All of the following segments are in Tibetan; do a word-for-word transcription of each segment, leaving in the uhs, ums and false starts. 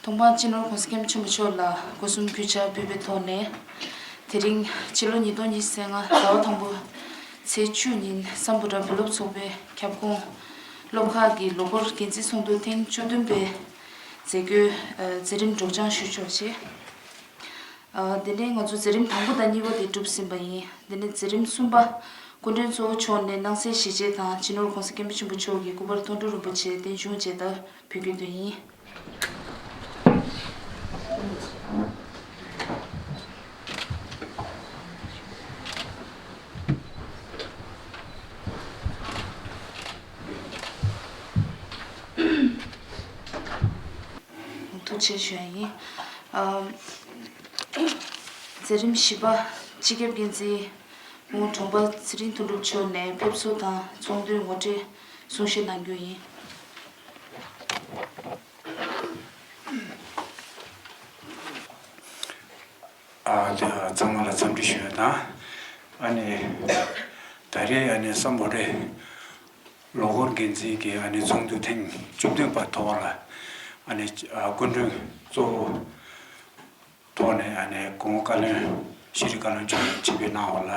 མཐོང་སྤང་སྤྱི་ནོར་༸གོང་ས་༸སྐྱབས་མགོན་ཆེན་པོ་མཆོག་ལ་སྒོ་གསུམ་གུས་ཕྱག་འབུལ་བའི་ཐོག་ནས། དེ་རིང་ཕྱི་ལོ་ཉིས་སྟོང་ཉི་ཤུ་རྩ་ལྔ་ཟླ་བ་དང་པོ་ཚེས་བཅུ་ཉིན་སམ་བྷོ་ཊ་བུ་སློབ་ཚོགས་པའི་ཁྱབ་ཁོངས་སློབ་ཁག་གི་ལོ་འཁོར་འགན་འཛིན་ཚོགས་འདུ་ཐེངས་བཅུ་བདུན་པའི་མཛད་སྒོའི་མཛད་རིམ་སྒྲོག་སྦྱང་ཞུ་ཆོག་ཆེད། ཨ། དེ་ནས་ང་ཚོ་མཛད་རིམ་དང་པོ་དང་གཉིས་པ་དེ་གྲུབ་ཟིན་པ་ཡིན། དེ་ནས་མཛད་རིམ་གསུམ་པ་སྐུ་མགྲོན་གཙོ་བོ་མཆོག་ནས་སྣང་གསལ་ཞལ་ཆད་དང་སྤྱི་ནོར་༸གོང་ས་༸སྐྱབས་མགོན་ཆེན་པོ་མཆོག་གི་སྐུ་པར་མཐོང་གྲོལ་རིན་པོ་ཆེ་རྟེན་འབྱུང་མཇལ་དར་ཕུལ་རྒྱུ་དེ་ཡིན། ཐུགས་རྗེ་ཆེ་ཞུ་ཡ་ཡིན། ཨ། མཛད་རིམ་བཞི་པ་སྤྱི་ཁྱབ་འགན་འཛིན་སྐུ་ངོ་དྲུང་པ་ཚེ་རིང་དོན་གྲུབ་མཆོག་ནས་ཕེབས་བསུ་དང་ཚོགས་འདུའི་ངོ་སྤྲོད་གསུང་བཤད་གནང་རྒྱུ་ཡིན། ཨ། ཚང་མ་ལ་འཚམས་འདྲི་ཞུ་ཡ་དང་། ཨ་ནི་ད་རེས་ཨ་ནི་སམ་བྷོ་ཊའི་ལོ་འཁོར་འགན་འཛིན་གྱི་ཨ་ནི་ཚོགས་འདུ་ཐེངས་བཅུ་བདུན་པ་ཐོག་ལ་ཨ་ནི་སྐུ་མགྲོན་གཙོ་བོ་ཐོག་ནས་ཨ་ནི་སྐུ་ངོ་བཀའ་བློན་ཤེས་རིག་བཀའ་བློན་མཆོག་ནས་ཆིབས་བསྒྱུར་གནང་བ་ལ།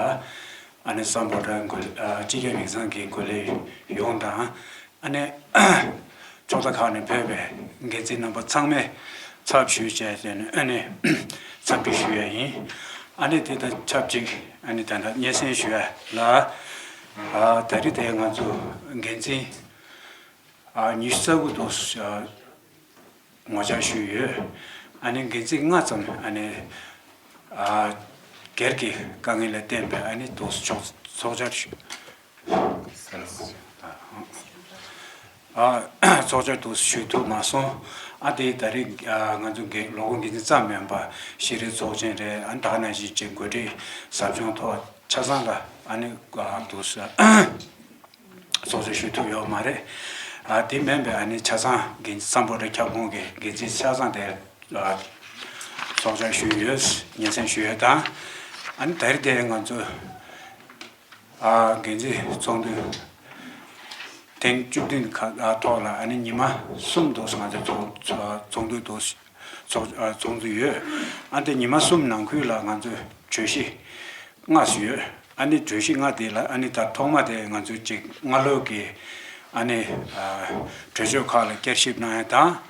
ཨ་ནི་སམ་བྷོ་ཊ་འགོ་ཨ་སྤྱི་ཁྱབ་ཡིག་ཚང་གི་འགོ་ལས་ཡོངས་དང་། ཨ་ནི་ཕྱོགས་མཐའ་ཁག་ནས་ཕེབས་པའི་འགན་འཛིན་རྣམ་པ་ཚང་མས་ཚབ་ཞུས་བྱས་ཏེ་ནི་ཨ་ནི་འཚམས་འདྲི་ཞུ་ཡ་ཡིན། ཨ་ནི་དེ་དང་ཆབས་ཅིག་ཨ་ནི་ད་ལྟ་སྙན་སེང་ཞུ་ཡ་ལ། ཨ། ད་རེས་དེ་ང་ཚོ་འགན་འཛིན་ཨ་ཉི་ཤུ་རྩ་དགུ་དུ་ཨ་ངོ་བཅར་ཞུས་ཡོད། ཨ་ནི་འགན་འཛིན་ལྔ་ཙམ་ཨ་ནི་ཨ་སྒེར་གྱི་དཀའ་ངལ་ལ་བརྟེན་པའི་ཨ་ནི་དུ་ཚོགས་ཚོགས་བཅར་ཞུ། ཨ། ཚོགས་བཅར་དུ་ཞུགས་ཐུབ་མ་སོང་། ཨ། དེ་ད་རེས་ཨ་ང་ཚོ་འགན་ལོ་འཁོར་འགན་འཛིན་ཙམ་མིན་པར་ཤེས་རིག་ཚོགས་ཆེན་རེད། ཨ་ནི་ད་ག་ནང་བཞིན་ཅིག་འགོ་ཁྲིད་ཟབ་སྦྱོང་ཐོག་ཆ་ཚང་ལ་ཨ་ནི་ཨ་དུ་ཚོགས་བཅར་ཞུགས་ཐུབ་ཡོད་མ་རེད། ཨ། དེ་མིན་པའི་ཨ་ནི་ཆ་ཚང་འགན་འཛིན་སམ་བྷོ་ཊ་ཁྱབ་ཁོངས་ཀྱི་འགན་འཛིན་ཆ་ཚང་དེ་ཨ་ཚོགས་བཅར་ཞུས་ཡོད། སྙན་སེང་ཞུས་ཡོད་དང་། ཨ་ནི་ད་རེས་དེ་ང་ཚོ་ཨ་འགན་འཛིན་ཚོགས་འདུ་ཐེངས་བཅུ་བདུན་ཁ་ཨ་ཐོག་ལ་ཨ་ནི་ཉི་མ་གསུམ་དུ་ང་ཚོ་ཚོགས་ཚོགས་ཚོགས་འདུ་དུ་ཚོགས་ཨ་ཚོགས་འདུ་ཡོད། ཨ་དེ་ཉི་མ་གསུམ་ནང་ཁུལ་ལ་ང་ཚོས་གྲོས་གཞི་ལྔ་ཞིག་ཡོད། ཨ་ནི་གྲོས་གཞི་ལྔ་དེ་ལ་ཨ་ནི་ད་ཐོག་མ་དེ་ང་ཚོས་ཅིག་སྔ་ལོགས་ཀྱི་ཨ་ནི་ཨ་གྲོས་ཆོད་ཁག་ལ་བསྐྱར་ཞིབ་གནང་ཡ་དང་།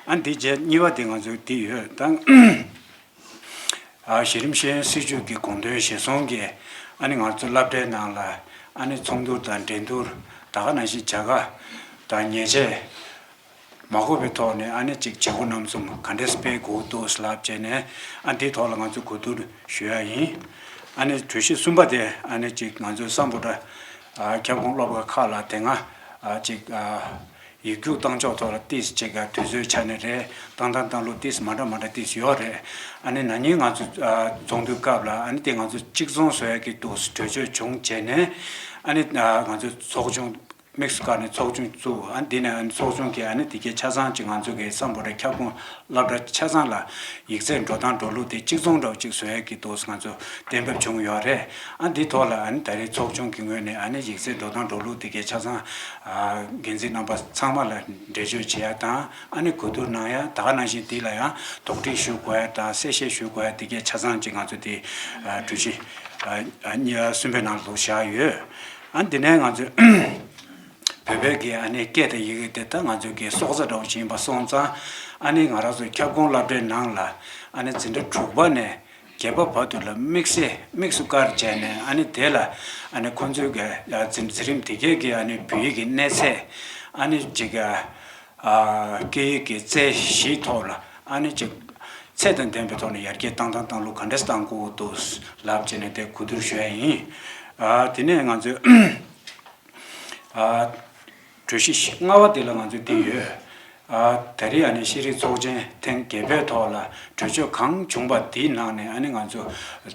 ཨ་ནི་དེ་རྗེས་གཉིས་པ་དེ་ང་ཚོས་དེ་ཡོད་དང་། ཨ་གཞི་རིམ་ཤེས་ཡོན་སྲིད་བྱུས་ཀྱི་དགོངས་དོན་གཞིར་བཟུང་གིས་ཨ་ནི་ང་ཚོ་སློབ་གྲྭའི་ནང་ལ་ཨ་ནི་ཚོགས་འདུ་དང་འགྲན་བསྡུར་ད་ག་ནང་བཞིན་བྱ་དགའ་དང་ཉེས་ཆད་མ་དགོས་པའི་ཐོག་ནས་ཨ་ནི་ཅིག་བྱེད་སྒོ་རྣམ་གསུམ་ག་འདྲས་སྤེལ་དགོས་འདུག་ལབ་བྱས་ནས་ཨ་འདིའི་ཐོག་ལ་ང་ཚོ་གོ་བསྡུར་ཞུ་ཡ་ཡིན། ཨ་ནི་གྲོས་གཞི་གསུམ་པ་དེ་ཨ་ནི་ཅིག་ང་ཚོའི་སམ་བྷོ་ཊ་ཨ་ཁྱབ་ཁོངས་སློབ་གྲྭ་ཁག་ལ་དེ་སྔ་ཨ་ཅིག་ཨ་ཡིག་རྒྱུགས་བཏང་ཕྱོགས་ཐོག་ལ་ཏིས་ཅིག་ཨ་དུས་ཚོད་ཆ་ནས་རེད། བཏང་སྟངས་བཏང་ལུགས་ཏིས་མ་འདྲ་མ་འདྲ་ཏིས་ཡོད་རེད། ཨ་ནི་ན་ནིང་ང་ཚོ་ཨ་ཚོགས་འདུའི་སྐབས་ལ་ཨ་ནི་དེ་ང་ཚོ་གཅིག་མཚུངས་བཟོ་ཡ་གི་འདུག་གྲོས་ཆོད་བྱུང་བྱས་ནས་ཨ་ནི་ཨ་ང་ཚོ་ཚོགས་ཆུང་དམིགས་སུ་བཀར་ནས་ཚོགས་ཆུང་བཙུགས། ཨ་ནི་དེ་ནས་ཨ་ནི་ཚོགས་ཆུང་གིས་ཨ་ནི་དེ་གའི་ཆ་ཚང་ཅིག་ང་ཚོ་གི་སམ་བྷོ་ཊ་ཁྱབ་ཁོངས་སློབ་གྲྭ་ཆ་ཚང་ལ་ཡིག་ཚད་འགྲོ་སྟངས་འགྲོ་ལུགས་དེ་གཅིག་མཚུངས་འདྲ་བོ་ཅིག་བཟོ་ཡ་གི་འདུག་ང་ཚོ་གཏན་འབེབས་བྱུང་ཡོད་རེད། ཨ་འདི་ཐོག་ལ་ཨ་ནི་ད་རེས་ཚོགས་ཆུང་གི་ངོས་ནས་ཨ་ནི་ཡིག་ཚད་འགྲོ་སྟངས་འགྲོ་ལུགས་དེ་གའི་ཆ་ཚང་ཨ་འགན་འཛིན་རྣམ་པ་ཚང་མ་ལ་འགྲེལ་བརྗོད་བྱེད་ཡ་དང་ཨ་ནི་གོ་བསྡུར་གནང་ཡ། ད་ག་ནང་བཞིན་དེ་ལ་ཡང་དོགས་འདྲི་ཞུ་དགོས་ཡ་དང་གསལ་བཤད་ཞུ་དགོས་ཡ་དེ་གའི་ཆ་ཚང་ཅིག་ང་ཚོ་དེ་ཨ་གྲོས་གཞི་ཨ་ཨ་གསུམ་པའི་ནང་དུ་བཞག་ཡོད། ཨ་འདི་ནས་ང་ཚོས་བོད་པའི་གི་ཨ་ནི་སྐད་དང་ཡི་གེ་དེ་ད་ང་ཚོའི་གི་སྲོག་རྩ་འདྲ་བོ་ཞིག་ཡིན་པ་སོང་ཙང་ཨ་ནི་ང་རང་ཚོ་ཁྱབ་ཁོངས་སློབ་གྲྭའི་ནང་ལ་ཨ་ནི་འཛིན་གྲྭ་དྲུག་པ་ནས་བརྒྱད་པ་བར་དུ་ལ་དམིགས་བསལ་དམིགས་སུ་བཀར་བྱས་ནས་ཨ་ནི་དེ་ལ་ཨ་ནི་ཁོང་ཚོའི་གི་འཛིན་འཛིན་རིམ་དེ་གའི་གི་ཨ་ནི་བོད་ཡིག་གི་གནས་ཚད་ཨ་ནི་ཅིག་ཨ་སྐད་ཡིག་གི་རྩལ་བཞིའི་ཐོག་ལ་ཨ་ནི་ཅིག་ཚད་དང་ལྡན་པའི་ཐོག་ནས་ཡར་རྒྱས་བཏང་སྟངས་བཏང་ལུགས་ག་འདྲས་བཏང་དགོས་འདུག་ལབ་བྱས་ནས་དེ་གོ་བསྡུར་ཞུ་ཡ་ཡིན། ཨ་དེ་ནས་ང་ཚོས་ཨ་གྲོས་གཞི་ལྔ་པ་དེ་ལ་ང་ཚོས་བལྟས་ཡོད། ཨ་ད་རེས་ཨ་ནི་ཤེས་རིག་ཚོགས་ཆེན་ཐེངས་བརྒྱད་པའི་ཐོག་ལ་གྲོས་ཆོད་གང་བྱུང་པ་དེའི་ནང་ནས་ཨ་ནི་ང་ཚོ་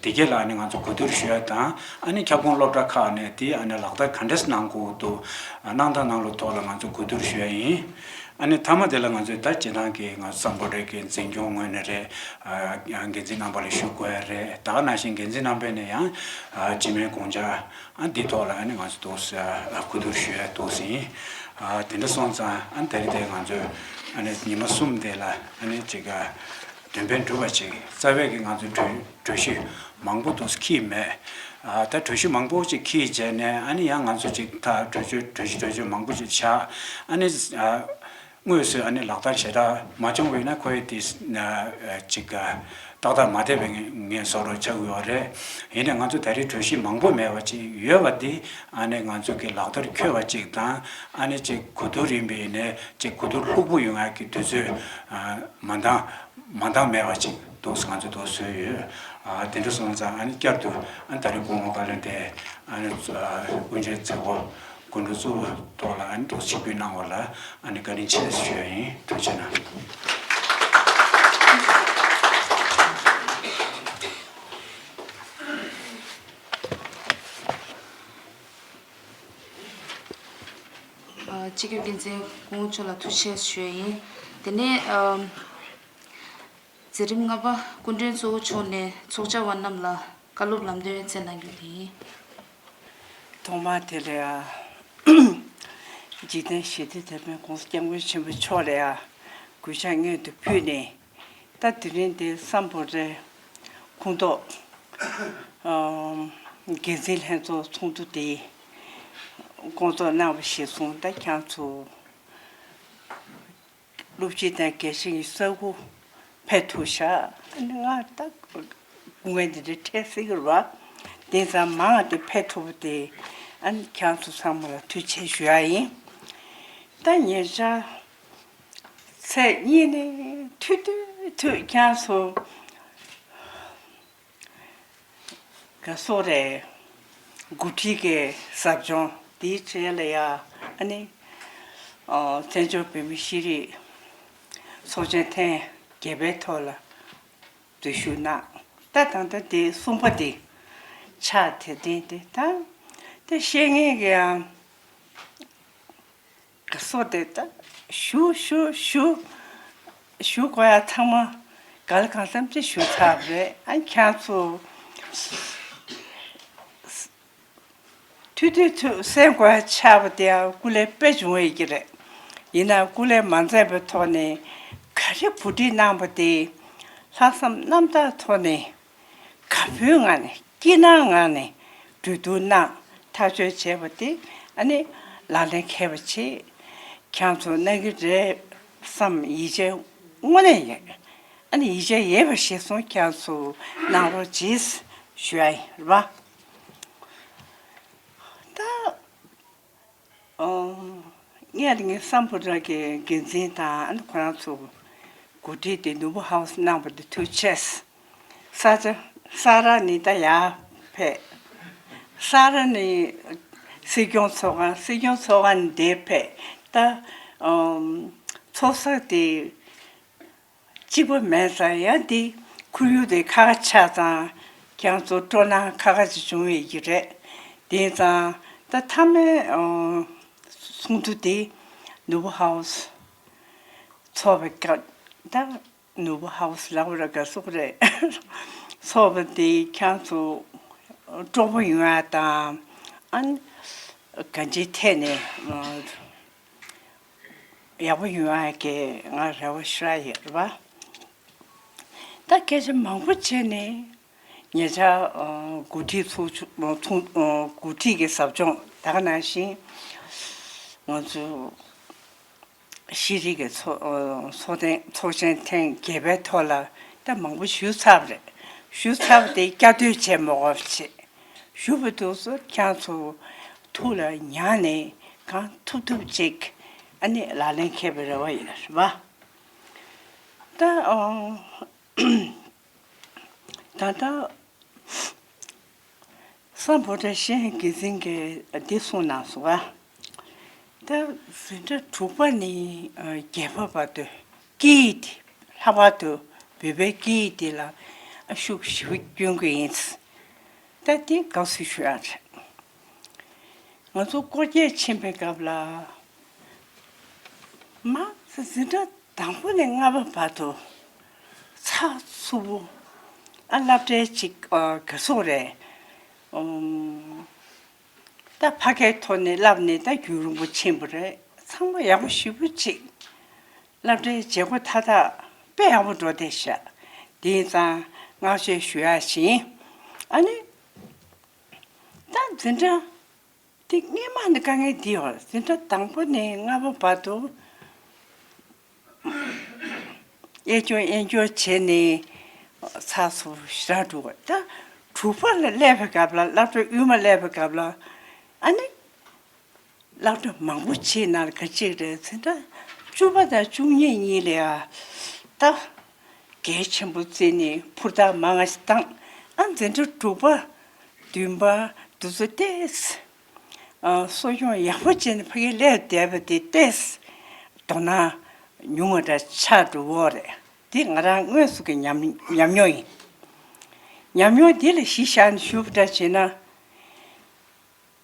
དེ་གས་ལ་ཨ་ནི་ང་ཚོ་གོ་བསྡུར་ཞུ་ཡ་དང་ཨ་ནི་ཁྱབ་ཁོངས་སློབ་གྲྭ་ཁག་ནས་དེ་ཨ་ནི་ལག་བསྟར་ག་འདྲས་གནང་དགོས་འདུག་གནང་སྟངས་གནང་ལུགས་ཐོག་ལ་ང་ཚོ་གོ་བསྡུར་ཞུ་ཡ་ཡིན། ཨ་ནི་མཐའ་མ་དེ་ལ་ང་ཚོས་ད་སྤྱིར་བཏང་གི་ང་ཚོ་སམ་བྷོ་ཊ་གི་འཛིན་སྐྱོང་ངོས་ནས་རེད། ཨ་ཡང་འགན་འཛིན་རྣམ་པ་ལ་ཞུ་དགོས་ཡ་རེད། ད་ག་ནང་བཞིན་འགན་འཛིན་རྣམ་པས་ནས་ཡང་ཨ་སྤྱི་མོས་དགོངས་འཆར་ཨ་འདི་ཐོག་ལ་ཨ་ནི་ང་ཚོ་འདུག་ཨ་གོ་བསྡུར་ཞུ་ཡ་འདུག་ཟིན། ཨ་དེ་འདྲ་སོང་ཙང་ཨ་ད་རེས་དེ་ང་ཚོས་ ཨ་ནི་ཉི་མ་གསུམ་དེ་ལ་ཨ་ནི་ཅིག་ག་འདོན་སྤེལ་གྲུབ་པ་ཅིག་རྩ་བའི་གི་ང་ཚོའི་གྲོས་གྲོས་གཞི་མང་པོ་འདུག་འཁྱེར་མེད། ཨ་ད་གྲོས་གཞི་མང་པོ་ཅིག་འཁྱེར་བྱས་ནས་ཨ་ནི་ཡང་ང་ཚོ་ཅིག་ད་གྲོས་ཆོད་གྲོས་གཞི་གྲོས་ཆོད་མང་པོ་ཅིག་བཞག་ཨ་ནི་ཨ་དངོས་སུ་ཨ་ནི་ལག་བསྟར་ཞེ་དྲག་མ་བྱུང་བས་ན་ཁོའི་དེ་ཅིག་ག་ཏག་ཏག་མ་བསྡད་པའི་ངས་བཟོ་འདྲ་ཆགས་ཡོད་རེད། ཡིན་ནའི་ང་ཚོ་ད་རེས་གྲོས་གཞི་མང་པོ་མེད་པ་ཅིག་ཡོད་པ་འདི་ཨ་ནི་ང་ཚོ་གི་ལག་བསྟར་འཁྱོལ་བ་ཅིག་དང་ཨ་ནི་ཅིག་གོ་བསྡུར་ཡིན་པ་ཡིན་ནའི་ཅིག་གོ་བསྡུར་ལྷུག་པོ་ཡོང་ཡག་གི་དུས་ཚོད་མ་འདང་མ་འདང་མེད་པ་ཅིག་འདུག་ང་ཚོ་འདུག་བཟོས་ཡོད། དེ་འདྲ་སོང་ཙང་ཨ་ནི་བསྐྱར་དུ་ཨ་ནི་ད་རེས་སྐུ་ངོ་བཀའ་བློན་དེ་ཨ་ནི་དབུ་འབྱེད་མཛད་སྒོ་སྐུ་མགྲོན་གཙོ་བོ་ཐོག་ལ་ཨ་ནི་འདུག་ཆིབས་བསྒྱུར་གནང་བ་ལ་ཨ་ནི་བཀའ་དྲིན་ཆེ་ཞུ་ཡ་ཡིན། ཐུགས་རྗེ་གནང་། སྤྱི་ཁྱབ་འགན་འཛིན་སྐུ་ངོ་མཆོག་ལ་ཐུགས་རྗེ་ཆེ་ཞུ་ཡ་ཡིན། དེ་ནས་ཨམ། མཛད་རིམ་ལྔ་པ་སྐུ་མགྲོན་གཙོ་བོ་མཆོག་ནས་ཚོགས་བཅར་བ་རྣམས་ལ་བཀའ་སློབ་ལམ་སྟོན་སྩལ་གནང་རྒྱུ་དེ་ཡིན། ཐོག་མར་དེ་ལ་ཡ། འཇིག་རྟེན་ཞི་བདེའི་དེད་དཔོན་༸གོང་ས་༸སྐྱབས་མགོན་ཆེན་པོ་མཆོག་ལ་ཡ་གུས་ཕྱག་སྔོན་དུ་ཕུལ་ནས། ད་དེ་རིང་འདིར་སམ་བྷོ་ཊའི་ཁོངས་གཏོགས་འགན་འཛིན་ལྷན་ཚོགས་ཚོགས་འདུ་དེ་སྐོང་ཚོགས་གནང་བ་གཞིར་བཟུང་ད་ཁྱེད་ཚོ་སློབ་སྤྱི་དང་དགེ་བཤེས་ཀྱི་ས་ཁུལ་ཕེབས་ཐུབ་ཤག་ཨ་ནི་ང་ད་སྐུ་ངལ་འདི་འདྲ་འཕྲད་སྲིད་ཀྱི་རེད་བ། དེང་སང་མང་དེ་ཕེབས་ཐུབ་པ་དེ་ཨ་ནི་ཁྱེད་ཚོ་ཚང་མ་ལ་ཐུགས་རྗེ་ཆེ་ཞུ་ཡ་ཡིན། ད་ཉེ་ཆར་ཚེས་གཉིས་ནས་ཐུག་ཐུག་ཐུག་ཁྱེད་ཚོ། ག་སོགས་རེད། འགོ་ཁྲིད་ཀྱི་ཟབ་སྦྱོང་དེའི་གྲས་ལ་ཡ་ཨ་ནི། ཨོ་བཙན་བྱོལ་བོད་མི་ཤེས་རིག་ཚོགས་ཆེན་ཐེངས་བརྒྱད་པའི་ཐོག་ལ་འཛུལ་ཞུགས་གནང་། ད་ད་ལྟ་དེ་གསུམ་པ་དེ་ཆགས་དེ་དེ་དེ་ད་དེ་བཤད་མཁན་གྱི་ཡང་། སོ་དེ་ད་ཞུ་ཞུ་ཞུ་ཞུ་དགོས་ཡ་ཚང་མ་ག་ལ་གང་འཚམ་ཅིག་ཞུ་ཚར་བ་རེད། ཨ་ཁྱེད་ཚོ་ཐུག་དུས་ཚོད་གསན་དགོས་ཡ་ཆགས་པ་དེ་ཡང་སྐུ་ལས་དཔེ་བྱུང་བའི་གི་རེད། ཡིན་ན་སྐུ་ལས་མ་འཛེམས་པའི་ཐོག་ནས་ག་རེ་གོ་སྒྲིག་གནང་པ་དེ་ལྷག་བསམ་རྣམ་དག་ཐོག་ནས། དགའ་པོའི་ངང་ནས་སྐྱིད་སྣང་ངང་ནས་གྲོས་བསྡུར་གནང་ཐག་གཅོད་བྱས་པ་དེ་ཨ་ནི་ལག་ལེན་འཁེལ་བ་བྱེད། ཁྱེད་ཚོ་གནང་གི་རེད་བསམ་ཡིད་ཆེས་དངོས་གནས་ཡོད། ཨ་ནི་ཡིད་ཆེས་ཡོད་པ་གཞིར་བཟུང་ཁྱེད་ཚོ་གནང་རོགས་གྱིས་ཞུ་ཡ་ཡིན་རེད་བ། ད། ཨོ། སྔོན་ལ་ངས་སམ་བྷོ་ཊ་གི་འགན་འཛིན་དང་ཨ་ནི་ཁོ་རང་ཚོ་གོ་སྒྲིག་དེ་ནོར་བུ་ཧའུ་སི་གནང་བ་དེ་ཐུགས་རྗེ་ཆེ། ས་ཆ་ས་ར་ནས་ད་ཡར་ཕེབས། ས་ར་ནས་སྲིད་སྐྱོང་ཚོགས་ཁང་། སྲིད་སྐྱོང་ཚོགས་ཁང་ནས་འདིར་ཕེབས། ད་ཨོ། ཚོགས་ས་དེ། གཅིག་པ་མེད་ཙང་ཡང་འདི་ཁོར་ཡུག་དེ་ཁ་ཁ་ཆགས་ཙང་ཁྱེད་ཚོ་སྤྲོ་སྣང་ཁ་ཁ་ཅིག་བྱུང་བའི་ཡི་རེད། དེ་ཙང་ད་མཐའ་མའི་ཨོ་ཚོགས་འདུ་དེ་ནོར་བུ་ཧའུ་སི་ཚོགས་པའི་སྐབས། ད་ནོར་བུ་ཧའུ་སི་ལབ་པ་ར་ག་སོག་རེད། ཚོགས་པ་དེ་ཁྱེད་ཚོ་སྤྲོ་པོ་ཡོང་ཡ་དང་ཨ་ནི་གང་ཅིའི་ཐད་ནས་ཨོ། ཡག་པོ་ཡོང་ཡ་གི་ང་རེ་བ་ཞུ་ཡ་ཡོད་རེད་བ། ད་སྐད་ཆ་མང་པོ་བྱས་ནས་ཉེ་ཆར་ཨ་འགོ་ཁྲིད་ཚོགས་ཆུང་ཚོགས་ཨ་འགོ་ཁྲིད་ཀྱི་ཟབ་སྦྱོང་ད་ག་ནང་བཞིན་ང་ཚོ་ཤེས་རིག་གི་ཚོགས་ཨ་ཚོགས་ཐེངས་ཚོགས་ཆེན་ཐེངས་བརྒྱད་པའི་ཐོག་ལ་ད་མང་པོ་ཞུས་ཚར་བ་རེད། ཞུས་ཚར་བ་དེ་བསྐྱར་ཟློས་བྱས་མ་དགོས་པ་བྱས། ཞུ་བ་དུས་སུ་ཁྱེད་ཚོ་ཐུགས་ལ་ཉར་ནས་གང་ཐུབ་ཐུབ་ཅིག་ཨ་ནི་ལག་ལེན་འཁེལ་བའི་རེ་བ་ཡོད་རེད་བ། ད་ཨང་། ད་ལྟ་སམ་བྷོ་ཊ་ཤེས་ཡོན་འགན་འཛིན་གྱིས་འདི་གསུངས་གནང་སོང་བ། ད་འཛིན་གྲྭ་དྲུག་པ་ནས་བརྒྱད་པ་བར་དུ་སྐད་ཡིག་དེ་ལྷག་པར་དུ་བོད་པའི་སྐད་ཡིག་དེ་ལ་ཤུགས་ཞེ་པོ་སྐྱོན་གྱི་ཡིན། ད་དེ་དགའ་བསུ་ཞུ་ཡག་རེད། ང་ཚོ་སྐོར་སྐྱོད་ཕྱིན་པའི་སྐབས་ལ་མ་འཛིན་གྲྭ་དང་པོ་ནས་ལྔ་པ་བར་དུ་ཚགས་ཚུད་པོ་ཨ་སློབ་གྲྭའི་ཅིག་ཨ་ག་སོག་རེད། ཨོམ། ད་ཕ་གིའི་ཐོག་ནས་བསླབས་ནས་ད་རྒྱུན་རིང་པོ་ཕྱིན་པ་རེད། ཚང་མ་ཡག་པོ་ཞེ་པོ་ཅིག་སློབ་གྲྭའི་བྱེད་སྒོ་མཐའ་དག་དཔེ་ཡག་པོ་འགྲོ་བསྡད་ཤག་དེ་ཡིན་ཙང་བསྔགས་བརྗོད་ཞུ་ཡག་བྱིན། ཨ་ནི། ད་འཛིན་གྲྭ་དེ་སྔས་མ་ནས་དཀའ་ངལ་འདི་ཡོད། འཛིན་གྲྭ་དང་པོ་ནས་ལྔ་པ་བར་དུ་གཡས་སྐྱོར་གཡོན་སྐྱོར་བྱས་ནས་ཚགས་ཚུད་ཞེ་དྲག་འགྲོ་གི། ད་དྲུག་པ་ལ་སླེབས་པའི་སྐབས་ལ། སློབ་གྲྭ་དབུས་མ་སླེབས་པའི་སྐབས་ལ། ཨ་ནི། སློབ་གྲྭ་མང་པོ་ཕྱིའི་ནང་ལ་ག་ཅིག་རེད། འཛིན་གྲྭ་བཅུ་པ་དང་བཅུ་གཉིས་གཉིས་ལ་ཡ་ད་གལ་ཆེན་པོ་བརྩིས་ནས་ཧུར་ཐག་མང་ང་ཞིག་བཏང་། ཨ། འཛིན་གྲྭ་དྲུག་པ་བདུན་པ་འདི་ཚོ་ཏོག་ཙམ་གསོ་སྐྱོང་ཡག་པོ་བྱས་ནས་ཕ་གིར་སླེབས་བསྡད་པ་དེ་ཏོག་ཙམ་དོ་སྣང་ཉུང་བ་འདྲ་ཆགས་འགྲོ་གི་རེད། འདི་ང་རང་དངོས་སུ་གི་ཉམས་ཉམས་མྱོང་ཡིན། ཉམས་མྱོང་འདི་ལ་གཞི་བཞག་ནས་ཞུ་བ་འདྲ་བྱས་ན།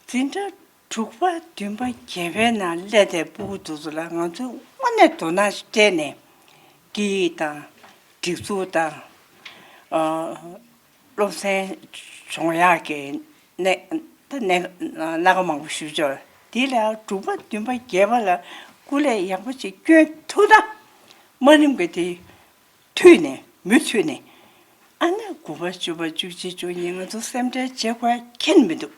འཛིན་གྲྭ་དྲུག་པ་བདུན་པ་བརྒྱད་པའི་ནང་སླེབས་པའི་སྤུ་གུ་དེ་ཚོ་ལ་ང་ཚོས་དངོས་གནས་དོ་སྣང་སྤྲད་ནས་སྐད་ཡིག་དང་སྒྲིག་འཛུགས་དང་། ཨ། སློབ་ཚན་སྦྱོང་ཡག་གི་གནད་ད་གནད་སྣ་མང་པོ་ཞུ་ཆོག་དེ་ལ་དྲུག་པ་བདུན་པ་བརྒྱད་པ་ལ་སྐུ་ལས་ཡག་པོ་ཅིག་བསྐྱོན་ཐུབ་ན། དམའ་རིམ་གྱི་དེ་མུ་མཐུད་ནས་མུ་མཐུད་ནས། ཨ་ནི་དགུ་པ་བཅུ་པ་བཅུ་གཅིག་བཅུ་གཉིས་ང་ཚོ་སེམས་ཁྲལ་བྱེད་དགོས་ཡ་ཁྱོན་མི་འདུག་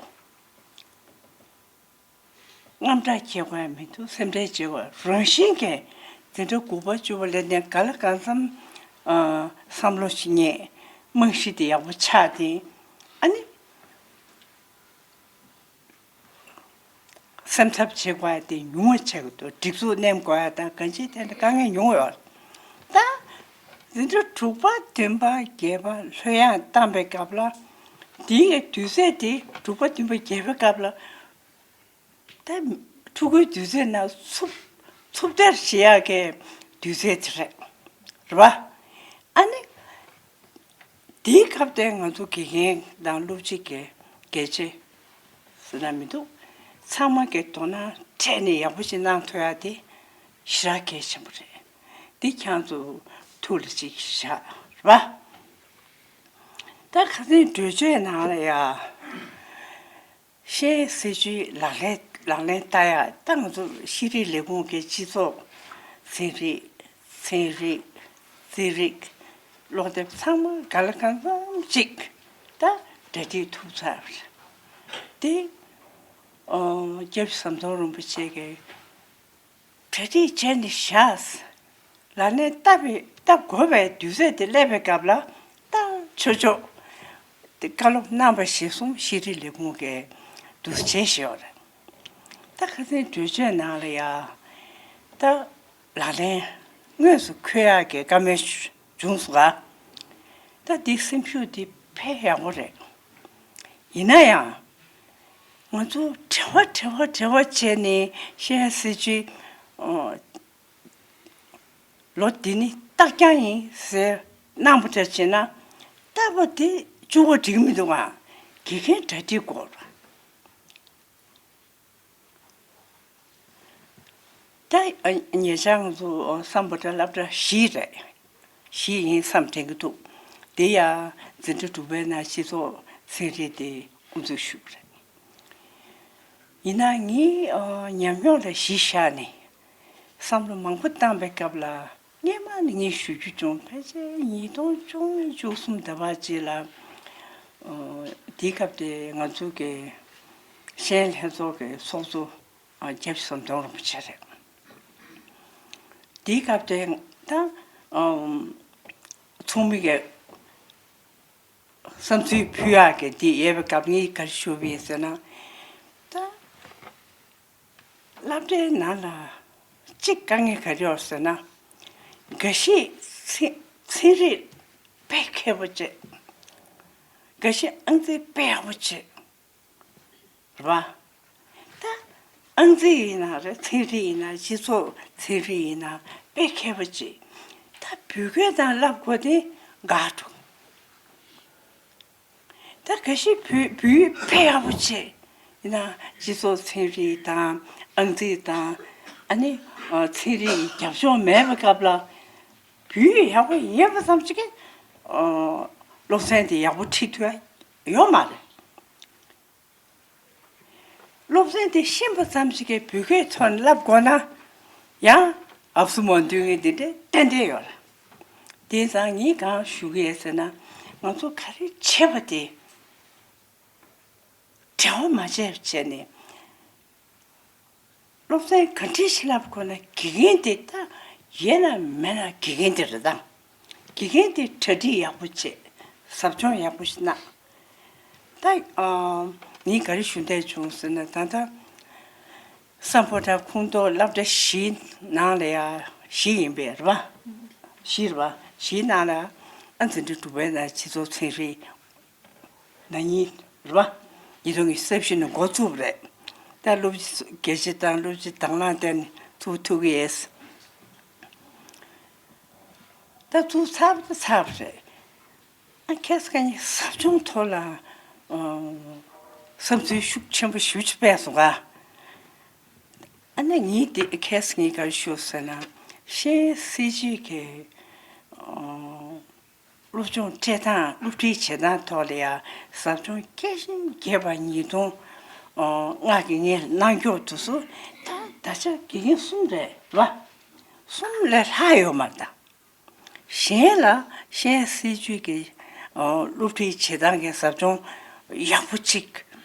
དངངས་སྐྲག་སྐྱེ་དགོས་ཡ་མི་འདུག་སེམས་ཁྲལ་བྱེད་དགོས་ཡ། རང་བཞིན་གྱིས་འཛིན་གྲྭ་དགུ་པ་བཅུ་པ་སླེབས་ནས་ག་ལ་གང་འཚམ། ཨ། བསམ་བློ་ཞིག་རྙེད། རྨང་གཞི་དེ་ཡག་པོ་ཆགས་ཏེ། ཨ་ནི། སེམས་འཚབ་བྱེད་དགོས་ཡ་དེ་ཉུང་བ་ཆགས་ཀྱི་འདུག་སྒྲིག་འཛུགས་མནན་དགོས་ཡ་དང་གང་ཅིའི་ཐད་ནས་དཀའ་ངལ་ཉུང་བ་ཡོད། ད་འཛིན་གྲྭ་དྲུག་པ་བདུན་པ་བརྒྱད་པ་ལྷོད་ཡངས་བཏང་པའི་སྐབས་ལ། དེའི་དུས་ཚོད་དེ་དྲུག་པ་བདུན་པ་བརྒྱད་པའི་སྐབས་ལ། ད་ཕྲུ་གུའི་དུས་ཚོད་ནང་འཚུབ་འཚུབ་སྟེ་བྱེད་ཡག་གི་དུས་ཚོད་དེ་རེད། རེད་པ། ཨ་ནི། དེའི་སྐབས་དེ་ང་ཚོ་དགེ་རྒན་དང་སློབ་སྤྱི་གི་གལ་ཆེ་ཟེར་ན་མི་འདུག་ཚང་མ་གི་དོ་སྣང་སྤྲད་ནས་ཡག་པོ་ཞིག་གནང་ཐུབ་ཡག་དེ་ཞེ་དྲག་གལ་ཆེན་པོ་རེད། འདི་ཁྱེད་ཚོ་ཐུགས་ལ་ཅིག་བཞག་རེད་པ། ད་ཁ་སང་གྲོས་ཆོད་ནང་ལ་ཡ། ཤེས་ཡོན་སྲིད་བྱུས་ལག་ལེན་ལག་ལེན་བསྟར་ཡག་ད་ང་ཚོ་ཤེས་རིག་ལས་ཁུངས་ཀྱི་སྤྱི་ཚོགས་ཚན་རིག་ཚན་རིག་རྩིས་རིག་སློབ་དེབ་ཚང་མ་ག་ལ་གང་འཚམ་ཅིག་ད་གྲ་སྒྲིག་ཐུབ་ཚར་བ་རེད། དེ་ཨོ་སྐྱབས་ཟམ་གདོང་རིན་པོ་ཆེ་གིས་གྲ་སྒྲིག་བྱས་ནས་བཞག་ལག་ལེན་བསྟར་བའི་བསྟར་དགོས་པའི་དུས་ཚོད་དེ་སླེབས་པའི་སྐབས་ལ་ད་ཆོས་ཕྱོགས་དེ་བཀའ་སློབ་གནང་བ་གཞིར་བཟུང་ཤེས་རིག་ལས་ཁུངས་ཀྱིས་འདུག་སེ་བྱས་བཞག་ཡོད་རེད། ད་ཁ་སང་གྲོས་ཆོད་ནང་ལ་ཡ་ད་ལག་ལེན་དངོས་སུ་འཁྱོལ་ཡག་གི་བཀའ་མོལ་བྱུང་སོང་ག་ད་འདི་སེམས་ཤུགས་འདི་དཔེ་ཡག་པོ་རེད། ཡིན་ན་ཡང་ང་ཚོ་བྲེལ་བ་བྲེལ་བ་བྲེལ་བ་བྱས་ནས་ཤེས་ཡོན་སྲིད་བྱུས་ཨོ། ལོ་འདི་ནི་རྟགས་རྐྱང་ཡིན་ཟེར་གནང་བ་འདྲ་བྱས་ན། རྟགས་པ་དེ་བཅུག་པ་འགྲིག་མི་འདུག་ཨ། དགེ་རྒན་གྲ་སྒྲིག་དགོས། ད་ཉེ་ཆར་ང་ཚོ་སམ་བྷོ་ཊ་སློབ་གྲྭ་བཞི་རེད། བཞི་ཡིན་བསམ་དྲན་གྱི་འདུག་དེ་ཡང་འཛིན་གྲྭ་དྲུག་པའི་ནང་སྤྱི་ཚོགས་ཚན་རིག་དེ་དབུ་འཛུགས་ཞུས་པ་རེད། ཡིན་ནའང་ངའི་ཨ་ཉམས་མྱོང་ལ་གཞི་བཞག་ནས་བསམ་བློ་མང་པོ་བཏང་པའི་སྐབས་ལ། སྔས་མ་ནས་ངས་ཞུ་རྒྱུ་བྱུང་། ཕལ་ཆེར་ཉིས་སྟོང་བཅུ་གཉིས་བཅུ་གསུམ་ཟླ་བ་གཅིག་ལ། ཨ་དེའི་སྐབས་དེ་ང་ཚོ་གི་ཤེས་ཡོན་ལྷན་ཚོགས་ཀྱི་ཚོགས་གཙོ་ཨ་སྐྱབས་ཟམ་གདོང་རིན་པོ་ཆེ་རེད། དེའི་སྐབས་དེ་ད་ཨ་ཚོགས་མི་གི་བསམ་ཚུལ་ཕུལ་ཡག་གི་འདི་ཡོད་པའི་སྐབས་ངས་ག་རེ་ཞུས་པ་ཡིན་ཟེར་ན། ད་སློབ་གྲྭའི་ནང་ལ་གཅིག་དཀའ་ངལ་ག་རེ་ཡོད་ཟེར་ན། འགའ་ཤས་ཚན་ཚན་རིག་དཔེ་མཁས་པོ་བྱེད། འགའ་ཤས་ཨང་རྩིས་དཔེ་ཡག་པོ་བྱེད། རེད་པ། ད་ཨང་རྩིས་ཡིན་ན་རེད། ཚན་རིག་ཡིན་ན། སྤྱི་ཚོགས་ཚན་རིག་ཡིན་ན་དཔེ་མཁས་པོ་བྱེད། ད་བོད་སྐད་དང་བསླབ་དགོས་དེ་དགའ་འགྲོ། ད་ག་ཤེད་བོད་བོད་ཡིག་དཔེ་ཡག་པོ་བྱེད། ཡིན་ན་སྤྱི་ཚོགས་ཚན་རིག་དང་ཨང་རྩིས་དང་ཨ་ནི་ཚན་རིག་གི་རྒྱབ་ལྗོངས་མེད་པའི་སྐབས་ལ། བོད་ཡིག་ཡག་པོ་ཡིན་པ་ཙམ་ཞིག་གིས་སློབ་ཚན་དེ་ཡག་པོ་ཁྲིད་ཐུབ་ཡ་ཡོད་མ་རེད། སློབ་ཚན་དེ་ཤེས་པ་ཙམ་ཞིག་གིས་བོད་སྐད་ཐོག་ནས་བསླབ་དགོས་ན་ཡང་ ཨབ་སུ་མ་འདུལ་ངེས་དེ་འདྲ་ཏན་ཏན་ཡོད་ལ། དེང་སང་ངས་གང་ཞུ་གི་ཡོད་ཟེར་ན། ང་ཚོ་ག་རེ་བྱས་པ་དེ་འབྲེལ་བ་མ་བྱས་བྱས་ནས། སློབ་ཚན་ག་འདྲ་ཞིག་བསླབ་དགོས་ན་དགེ་རྒན་དེ་ད་ཡོད་ན་མེད་ན་དགེ་རྒན་དེ་རེད་ད། དགེ་རྒན་དེ་གྲ་སྒྲིག་ཡག་པོ་བྱེད། ཟབ་སྦྱོང་ཡག་པོ་ཞིག་གནང་། ད་ཨ་ངས་ག་རེ་ཞུ་འདོད་བྱུང་ཟེར་ན། ད་ལྟ་སམ་བྷོ་ཊ་ཁོངས་གཏོགས་སློབ་གྲྭ་བཞིའི་ནང་ལ་ཡ། བཞི་ཡིན་པས་རེད་པ། བཞི་རེད་པ། བཞིའི་ནང་ལ་ཨ་འཛིན་གྲྭ་དྲུག་པའི་ནང་སྤྱི་ཚོགས་ཚན་རིག་ན་ནིང་རེད་པ། ཉིས་སྟོང་ཉི་ཤུ་རྩ་བཞི་ནས་འགོ་བཙུགས་པ་རེད། ད་སློབ་སྤྱི་སྒེར་གྱི་དང་སློབ་སྤྱི་དང་བླངས་བརྟེན་ནས་བཙུགས་ཐུབ་ཀྱི་ཡོད། ད་བཙུགས་ཚར་བ་ཚར་བ་རེད། ཨ་ཁ་སང་ངས་ཟབ་སྦྱོང་ཐོག་ལ་ཨ་བསམ་ཚུལ་ཤུགས་ཆེན་པོ་ཞེ་པོ་ཅིག་སྤེལ་སོང་ག་ཨ་ནི་ངས་དེ་ཁ་སང་ངས་ག་རེ་ཞུས་ཟེར་ན། ཤེས་ཡོན་སྲིད་བྱུས་ཀྱི་ཨ་སློབ་སྦྱོང་སྤྲད་སྟངས། སློབ་ཁྲིད་བྱེད་སྟངས་ཐོག་ལ་ཡ་ཟབ་སྦྱོང་རྒྱས་ཤིང་རྒྱས་པ་ཉིས་སྟོང་ལྔ་གི་ངས་གནང་མགྱོགས་འདུག་སོ། ད་ད་ཆ་དགེ་རྒན་གསུམ་རེད་པ། གསུམ་ལས་ལྷག་ཡོད་མ་རེད་ད། གཞན་ལ་ཤེས་ཡོན་སྲིད་བྱུས་ཀྱི་ཨ་སློབ་ཁྲིད་བྱེད་སྟངས་ཀྱི་ཟབ་སྦྱོང་ཡག་པོ་ཅིག་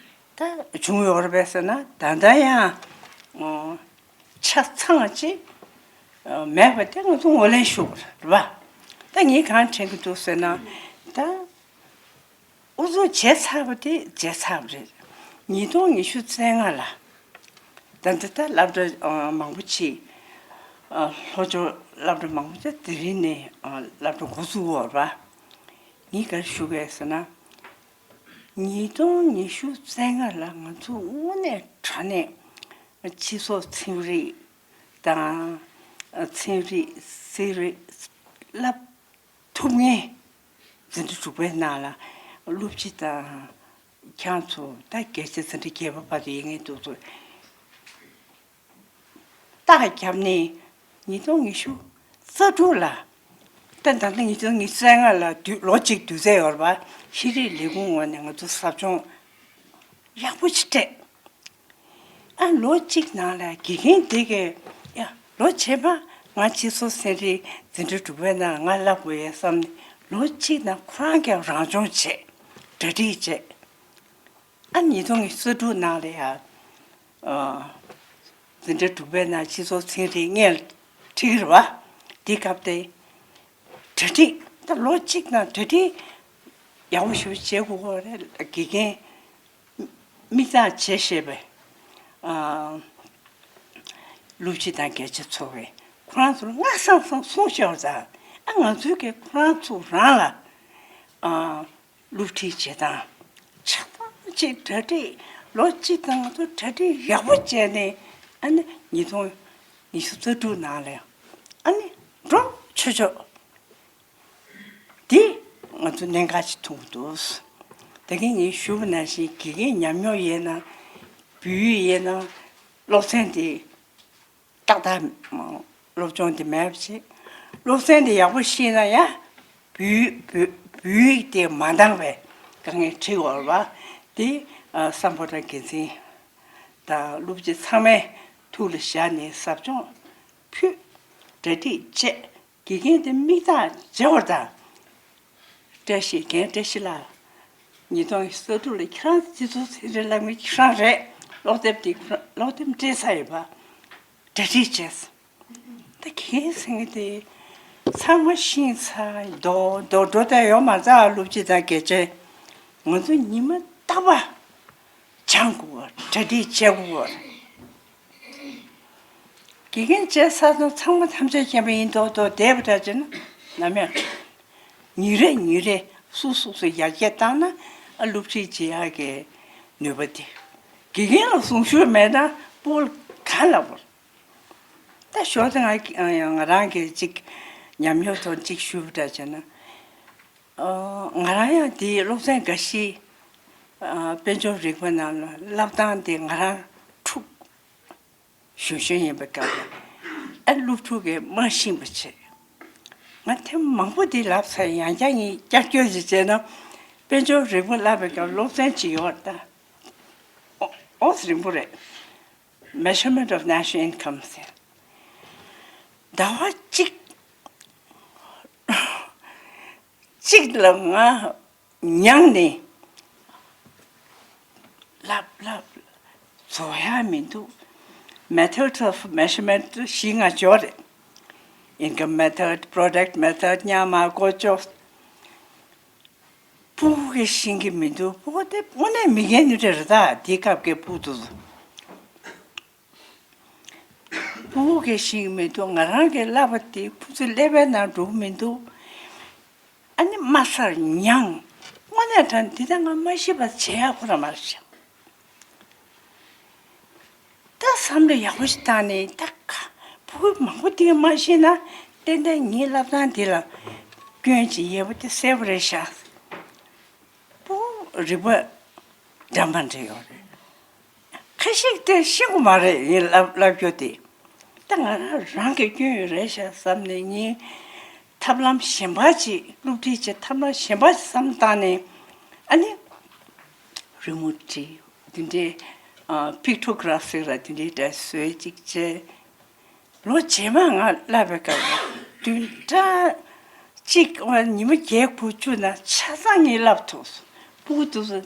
ད་བྱུང་ཡོད་རེད་པས་ཟེར་ན། ད་ལྟ་ཡང་ཨ་ཆ་ཚང་ཅིག་ཨ་མེད་པ་དེ་ང་ཚོ་ངོས་ལེན་ཞུ་དགོས་རེད་པ། ད་ངས་གང་དྲན་གྱི་འདུག་ཟེར་ན། ད་འུ་ཚོ་བྱས་ཚར་བ་དེ་བྱས་ཚར་བ་རེད། ཉིས་སྟོང་ཉི་ཤུ་རྩ་ལྔ་ལ་ད་ལྟ་ད་སློབ་གྲྭ་ཨ་མང་པོ་ཅིག་ཨ་ལྷོ་ཕྱོགས་སློབ་གྲྭ་མང་པོ་ཅིག་དེ་རིང་ནས་ཨ་སློབ་གྲྭ་འགོ་ཚུགས་ཡོད་རེད་པ། ངས་ག་རེ་ཞུ་གི་ཡོད་ཟེར་ན། ཉིས་སྟོང་ཉི་ཤུ་རྩ་ལྔ་ལ་ང་ཚོ་དངོས་གནས་དྲང་གནས་སྤྱི་ཚོགས་ཚན་རིག་དང་ཚན་རིག་ཟེར་བ་བསླབ་ཐུབ་མཁན། འཛིན་གྲྭ་དྲུག་པའི་ནང་ལ་སློབ་སྤྱི་དང་ཁྱེད་ཚོ་ད་སྒེར་གྱི་འཛིན་གྲྭ་བརྒྱད་པ་བར་དུ་ཡིན་མཁན་འདུག་ཚོ། རྟགས་བརྒྱབ་ནས་ཉིས་སྟོང་ཉི་ཤུ་རྩ་དྲུག་ལ། ད་ད་ལྟ་ཉིས་སྟོང་ཉི་ཤུ་རྩ་ལྔ་ལ་དུས་ལོ་གཅིག་དུས་ཚོད་ཡོད་རེད་པ། ཤེས་རིག་ལས་ཁུངས་ངོས་ནས་ང་ཚོ་ཟབ་སྦྱོང་ཡག་པོ་ཅིག་སྤྲད། ཨ་ལོ་གཅིག་ནང་ལ་དགེ་རྒན་དེ་གས། ཡ་ལོ་རྗེས་མ་ང་སྤྱི་ཚོགས་ཚན་རིག་འཛིན་གྲྭ་དྲུག་པའི་ནང་ང་བསླབ་དགོས་ཡས་བསམ་ནས། ལོ་གཅིག་ནང་ཁོ་རང་གིས་རང་སྦྱོང་བྱས། གྲ་སྒྲིག་བྱས། ཨ་ཉིས་སྟོང་ཉི་ཤུ་རྩ་དྲུག་ནང་ལ་ཡ། ཨ་འཛིན་གྲྭ་དྲུག་པའི་ནང་སྤྱི་ཚོགས་ཚན་རིག་སྔོན་ལ་ཁྲིད་ཀྱི་རེད་པ། དེ་སྐབས་དེ་གྲ་སྒྲིག་ད་ལོ་གཅིག་ནང་གྲ་སྒྲིག་ཡག་པོ་ཞིག་བྱེད་དགོས་ཀྱི་རེད། དགེ་རྒན་མིག་ལྟ་བྱེད་ཤེས་པའི་ཨ་སློབ་སྤྱི་དང་སྒེར་གྱི་ཚོགས་པས་ཁོ་རང་ཚོར་སྔ་སང་སང་གསུངས་ཤོར་ཙང་། ཨ་ང་ཚོའི་གི་ཁོ་རང་ཚོ་རང་ལ་ཨ་སློབ་ཁྲིད་བྱེད་སྟངས་ཆ་ཚང་ཅིག་གྲ་སྒྲིག་ལོ་གཅིག་དང་ང་ཚོ་གྲ་སྒྲིག་ཡག་པོ་བྱས་ནས། ཨ་ནི་ཉིས་སྟོང་ཉི་ཤུ་རྩ་དྲུག་ནང་ལ་ཡང་ཨ་ནི་འགྲོ་ཆོག་ཆོག་འདི་ང་ཚོ་གནད་འགག་ཅིག་མཐོང་གི་འདུག་ད་གིན་ངས་ཞུས་པ་ནང་བཞིན་དགེ་རྒན་ཉམས་མྱོང་ཡོད་ན། བོད་ཡིག་ཡོད་ན། སློབ་ཚན་དེ་ཏག་ཏག་སློབ་སྦྱོང་དེ་མེད་པ་བྱེད། སློབ་ཚན་དེ་ཡག་པོ་ཤེས་ན་ཡང་བོད་བོད་བོད་ཡིག་དེ་མ་འདང་བའི་དཀའ་ངལ་འཕྲད་ཡོད་རེད་པ། དེ་ཨ་སམ་བྷོ་ཊ་འགན་འཛིན་དང་སློབ་སྤྱི་ཚང་མས་ཐུགས་ལ་བཞག་ནས་ཟབ་སྦྱོང་ཕུལ། གྲ་སྒྲིག་བྱས། དགེ་རྒན་དེ་མིག་ལྟ་བྱེད་པ་དང་། བཀྲ་ཤིས། རྒན་བཀྲ་ཤིས་ལགས། ཉིས་སྟོང་ཉི་ཤུ་རྩ་དྲུག་ལ་ཁྱེད་རང་སྤྱི་ཚོགས་ཚན་རིག་བསླབ་མཁན་ཁྱེད་རང་རེད། ཀློག་དེབ་དེ་ཁྱེད་རང་ཀློག་དེབ་སྤྲད་ཚར་ཡོད་པ། གྲ་སྒྲིག་བྱས། ད་ཁྱེད་ཟེར་མཁན་དེ་ཚང་མ་ཤེས་ཚར། རྡོག་རྡོག་འགྲོ་བསྡད་ཡོད་མ་རེད། སློབ་སྤྱི་དང་དགེ་ཆེ། ང་ཚོ་ཉི་མ་རྟག་པར་སྦྱང་དགོས་པ། གྲ་སྒྲིག་བྱེད་དགོས་པ། དགེ་རྒན་བྱས་ཚར་སོང་། ཚང་མ་ཐམས་ཅད་མཁྱེན་པ་ཡིན་མདོག་མདོག་བསྡད་པ་འདྲ་བྱས་ན་ནམ་ཡང་། ཉིན་རེ་ཉིན་རེ་སུ་སུ་སུ་ཡར་རྒྱས་བཏང་ན། ཨ་སློབ་ཁྲིད་བྱེད་ཡག་གི་ནུས་པ་དེ། དགེ་རྒན་ལ་གསུང་ཤུགས་མེད་ན་སྤོ་ལོ་གང་ལ་བོར། ད་ཞོར་དུ་ང་ང་རང་གི་ཅིག་ཉམས་མྱོང་ཐོག་ཅིག་ཞུས་པ་འདྲ་བྱས་ན། ཨ་ང་རང་ཡང་དེའི་སློབ་ཚན་འགའ་ཞིག་ཨ་དཔལ་འབྱོར་རིག་པ་ནང་ལ་བསླབ་སྟངས་དེ་ང་རང་འཁྲུག་ཞུ་ཞུ་ཡིན་པའི་སྐབས་ལ། ཨ་སློབ་ཕྲུག་གིས་མ་ཤེས་པ་བྱེད། ང་ཐེངས་མང་པོ་དེ་ལབ་ཚར། ཡང་བསྐྱར་ངས་བསྐྱར་བསྐྱར་ཞིག་བྱས་ན། དཔལ་འབྱོར་རིག་པ་བསླབ་པའི་སྐབས་སློབ་ཚན་ཅིག་ཡོད་ད། ཨོ་ཨོ་ཙི་རིང་པོ་རེད། Measurement of National Income ཟེར། ཟླ་བ་གཅིག་གཅིག་ལ་ང་མྱངས་ནས་ལབ་ལབ། བཟོ་ཡ་མི་འདུག Method of measurement བཞི་ལྔ་འབྱོར་རེད། Income method, product method མཉམ་མ་བཀོལ་ཆོག་སྤུ་གུ་གིས་ཤེས་ཀྱི་མི་འདུག་སྤུ་གུ་དེ་དངོས་གནས་མི་རྒན་ནུ་རེད་རེད་ད། དེའི་སྐབས་ཀྱི་སྤུ་གུ་དེ་ཚོ། སྤུ་གུ་གིས་ཤེས་ཀྱི་མི་འདུག་ང་རང་གིས་བསླབས་པ་དེ་ཁོ་ཚོའི་ཀླད་པའི་ནང་འགྲོ་གི་མི་འདུག་ཨ་ནི་མ་ཚར་མྱངས། དངོས་གནས་དྲང་འདི་ལྟར་ང་མ་ཤེས་པ་བྱེད་ཡག་ཁོ་རང་མ་རེད་ཤག་ད་བསམ་བློ་ཡག་པོ་ཞིག་བཏང་ནས་ད་ཁ་སྤུ་གུ་མང་པོ་དེ་མ་ཤེས་ན་ཏན་ཏན་ངའི་བསླབ་སྟངས་དེ་ལ་སྐྱོན་ཅིག་ཡོད་པ་དེ་གསལ་པོ་རེད་ཤག་སྤུ་གུ་རིག་པ་འགྲན་པ་འདྲ་ཡོད་རེད། ཁ་ཤས་དེ་ཤེས་ཀྱི་མ་རེད། ཡིན་ལབ་ལབ་རྒྱུ་དེ། ད་ང་རང་རང་གི་སྐྱོན་ཡོད་རེད་ཤག་བསམ་ནས་ངས་ཐབས་ལམ་གཞན་པ་ཅིག་སློབ་ཁྲིད་ཀྱི་ཐབས་ལམ་གཞན་པ་ཅིག་བསམ་བཏང་ནས་ཨ་ནི་རི་མོ་བྲིས། འདི་འདྲའི་ཨ་པིག་ཊོ་གྷ་རབ་ཟེར་ར་དེ་འདྲའི་འདྲ་བཟོས་ཅིག་བྱས། ལོ་རྗེས་མ་ང་བསླབ་པའི་སྐབས་ལ་བདུན་ཕྲག་གཅིག་བ་ཉི་མ་བརྒྱད་དགུ་བཅུ་ན་ཆ་ཚང་ངས་བསླབ་ཐུབ་སོང་། སྤུ་གུ་དེ་ཚོ་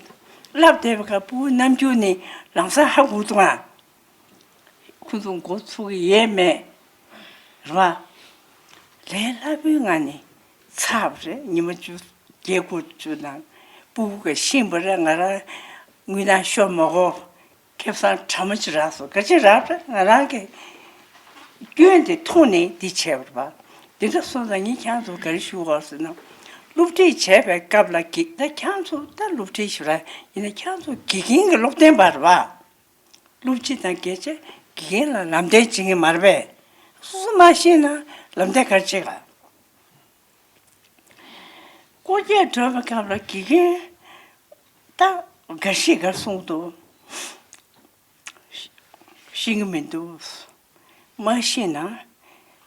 བསླབ་བསྡད་པའི་སྐབས་སྤུ་གུ་རྣམ་འགྱུར་ནི་ལམ་སང་ཧ་གོ་འདུག་ཨ། ཁོ་ཚོ་མགོ་ཚོས་ཀྱི་ཡས་མེད་རེད་བ། ལས་སླ་པོའི་ངང་ནས་ཚར་བ་རེད། ཉི་མ་བཅུ་བརྒྱད་དགུ་བཅུ་ནང་སྤུ་གུ་ག་ཤེས་པ་རེད། ང་རང་དངུལ་ནང་ཤོར་མ་གོ་ཁེ་བཟང་དྲ་མ་ཅིག་རག་སོང་། ག་ཅི་རག་པ་ང་རང་གི་སྐྱོན་དེ་མཐོང་ནས་འདི་བྱས་པ་རེད་བ། འདི་འདྲ་སོང་ཙང་ངས་ཁྱེད་ཚོ་ག་རེ་ཞུ་དགོས་ཟེར་ན། སློབ་ཁྲིད་བྱས་པའི་སྐབས་ལ་དགེ་ད་ཁྱེད་ཚོ་ད་སློབ་ཁྲིད་ཞུ་ར་ཡིན་ན་ཁྱེད་ཚོ་དགེ་རྒན་གྱི་སློབ་སྟོན་པ་རེད་བ། སློབ་སྤྱི་དང་དགེ་ཆེ་དགེ་རྒན་ལ་ལམ་སྟོན་བྱེད་ཀྱི་མ་རེད་པས། སོ་སོ་མ་ཤེས་ན་ལམ་སྟོན་ག་རེ་བྱེད་ག་སྐོར་རྒྱག་འགྲོ་བའི་སྐབས་ལ་དགེ་རྒན་ད་འགའ་ཞིག་ག་གསུངས་འདུག་ཤེས་ཀྱི་མི་འདུག་མ་ཤེས་ན་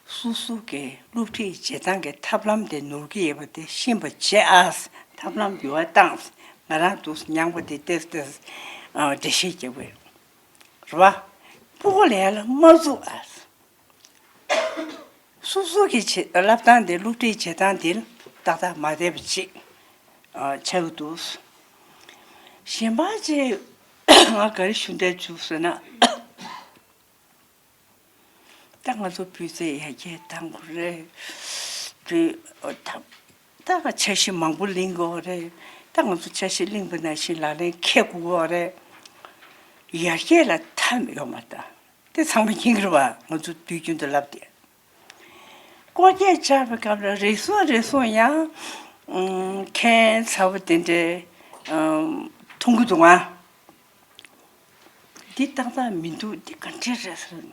སོ་སོ་གི་སློབ་ཁྲིད་བྱེད་སྟངས་ཀྱི་ཐབས་ལམ་དེ་ནོར་གྱི་ཡོད་པ་དེ་ཤེས་པ་བྱེད་ཨ། ཐབས་ལམ་འགྱུར་བ་བཏང་། ང་རང་འདུག་མྱངས་པ་དེ་ཏེས་ཏེས་འགྲེལ་བཤད་རྒྱབ་པས་རེད་བ། སྤུ་གུ་ལ་ཡ་ལ་མ་བཙུགས་ཨ། སོ་སོ་གི་བྱེད་བསླབ་སྟངས་དེ་སློབ་ཁྲིད་བྱེད་སྟངས་དེ་ཏག་ཏག་མ་བསྡད་པ་ཅིག་ཨ་ཆགས་ཀྱི་འདུག་གཞན་པ་ཅིག་ང་ག་རེ་ཞུ་འདོད་བྱུང་ཟེར་ན། ད་ང་ཚོ་སྤུས་ཚད་ཡར་རྒྱས་གཏང་དགོས་རེད། སྤུས་ད་ད་ང་འཆར་གཞི་མང་པོ་གླེང་དགོས་རེད། ད་ང་ཚོ་འཆར་གཞི་གླེང་པ་ནང་བཞིན་ལག་ལེན་འཁེལ་དགོས་རེད། ཡར་རྒྱས་ལ་མཐའ་ཡོད་མ་རེད། དེ་ཚང་མ་མཁྱེན་གྱི་རེད་བ། ང་ཚོ་དུས་རྒྱུན་དུ་ལབ་དེ། སྐོར་སྐྱོད་བྱ་བའི་སྐབས་ལ་རེ་ཟུང་རེ་ཟུང་ཡང་ཨུམ་ཁྱད་མཚར་པོ་དེ་འདྲའི་ཨུམ་མཐོང་གི་འདུག་ཨ། འདི་ཏག་ཏག་མི་འདུག་འདི་ག་འདྲ་རེད་ཟེར།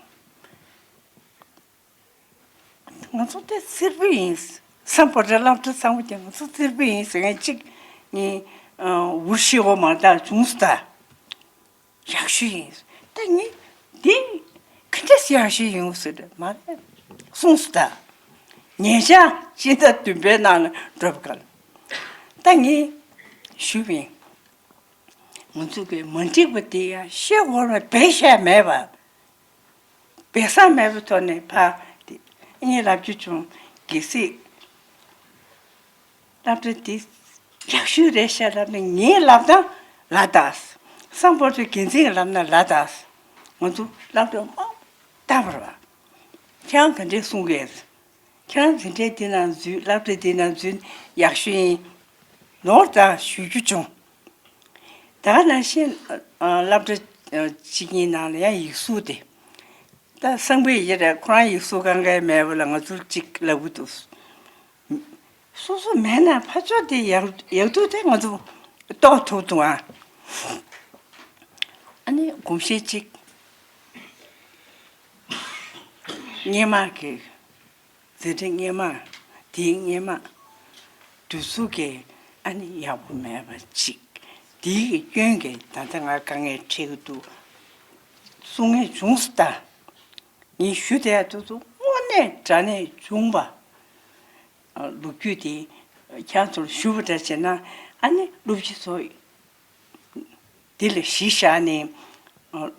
ང་ཚོ་དེ་བཙིར་བུ་ཡིན། སམ་བྷོ་ཊ་སློབ་གྲྭ་ཚང་མ་དེ་ང་ཚོ་བཙིར་བུ་ཡིན་ཟེར་མཁན་གཅིག་ངས་འུར་ཤེས་འོ་མ་ད་བྱུང་སོང་ད། ཡག་ཤོས་ཡིན། ད་ངས་འདི་ག་འདྲས་ཡག་ཤོས་ཡིན་ཟེར་མ་རེད་གསུངས་སོང་ད། ཉེ་ཆར་སྤྱི་ཟླ་བདུན་པའི་ནང་ལ་འགྲོ་བ་ག་ལ། ད་ངས་ཞུས་པ་ཡིན། ང་ཚོ་གི་མ་འགྲིག་པ་དེ་ཡང་ཤེས་དགོས་ལ་བེད་ཤ་མེད་པ། བེད་ས་མེད་པའི་ཐོག་ནས་ཕ་དེ་ངས་ལབ་རྒྱུ་བྱུང་། གལ་སྲིད་སློབ་གྲྭ་འདི་ཡག་ཤོས་རེད་ཤག་ལབ་ན་ངའི་ལབ་སྟངས་ལ་དྭགས། སམ་བྷོ་ཊ་འགན་འཛིན་གྱིས་ལབ་ན་ལ་དྭགས། ང་ཚོ་སློབ་གྲྭ་མང་ལྟ་བར་བ། ཁྱེད་རང་ག་འདྲས་གསུང་གི་ཡོད། ཁྱེད་རང་འཛིན་གྲྭའི་འདི་ནང་འཛུལ། སློབ་གྲྭའི་འདི་ནང་འཛུལ་ཡག་ཤོས་ཡིན་ནོར་ད་ཞུ་རྒྱུ་བྱུང་། ད་ག་ནང་བཞིན་ཨ་སློབ་གྲྭ་ཨ་གཅིག་གཉིས་ནང་ལ་ཡང་ཡིག་གཟུགས་དེ། ད་སང་ཕོད་ཡིན་རེད། ཁོ་རང་ཡིག་གཟུགས་གང་ག་མེད་པ་ལ་ང་ཚོར་གཅིག་ལབ་གི་འདུག་སོ་སོ་མེད་ན་ཕར་ཕྱོགས་དེ་ཡག་ཡག་སྡུག་དེ་ང་ཚོ་རྟོགས་ཐུབ་འདུག་ཨ། ཨ་ནི་གོམས་གཤིས་གཅིག་སྔོན་མ་གི་འཛིན་གྲྭ་སྔོན་མ། དེའི་སྔོན་མ་དུས་ཚོད་ཀྱི་ཨ་ནི་ཡག་པོ་མེད་པ་གཅིག་དེའི་གི་སྐྱོན་གྱིས་ད་ལྟ་ང་དཀའ་ངལ་འཕྲད་ཀྱི་འདུག་གསུང་མཁན་བྱུང་སོང་ད། ངས་ཞུ་བསྡད་ཡ་དེ་ཚོ་དངོས་གནས་དྲང་གནས་བྱུང་བ། ཨ་ལོ་རྒྱུས་དེ་ཁྱེད་ཚོར་ཞུ་བ་འདྲ་བྱས་ན་ཨ་ནི་སློབ་སྤྱི་ཚོ་འདི་ལ་གཞི་བཞག་ནས་ཨ་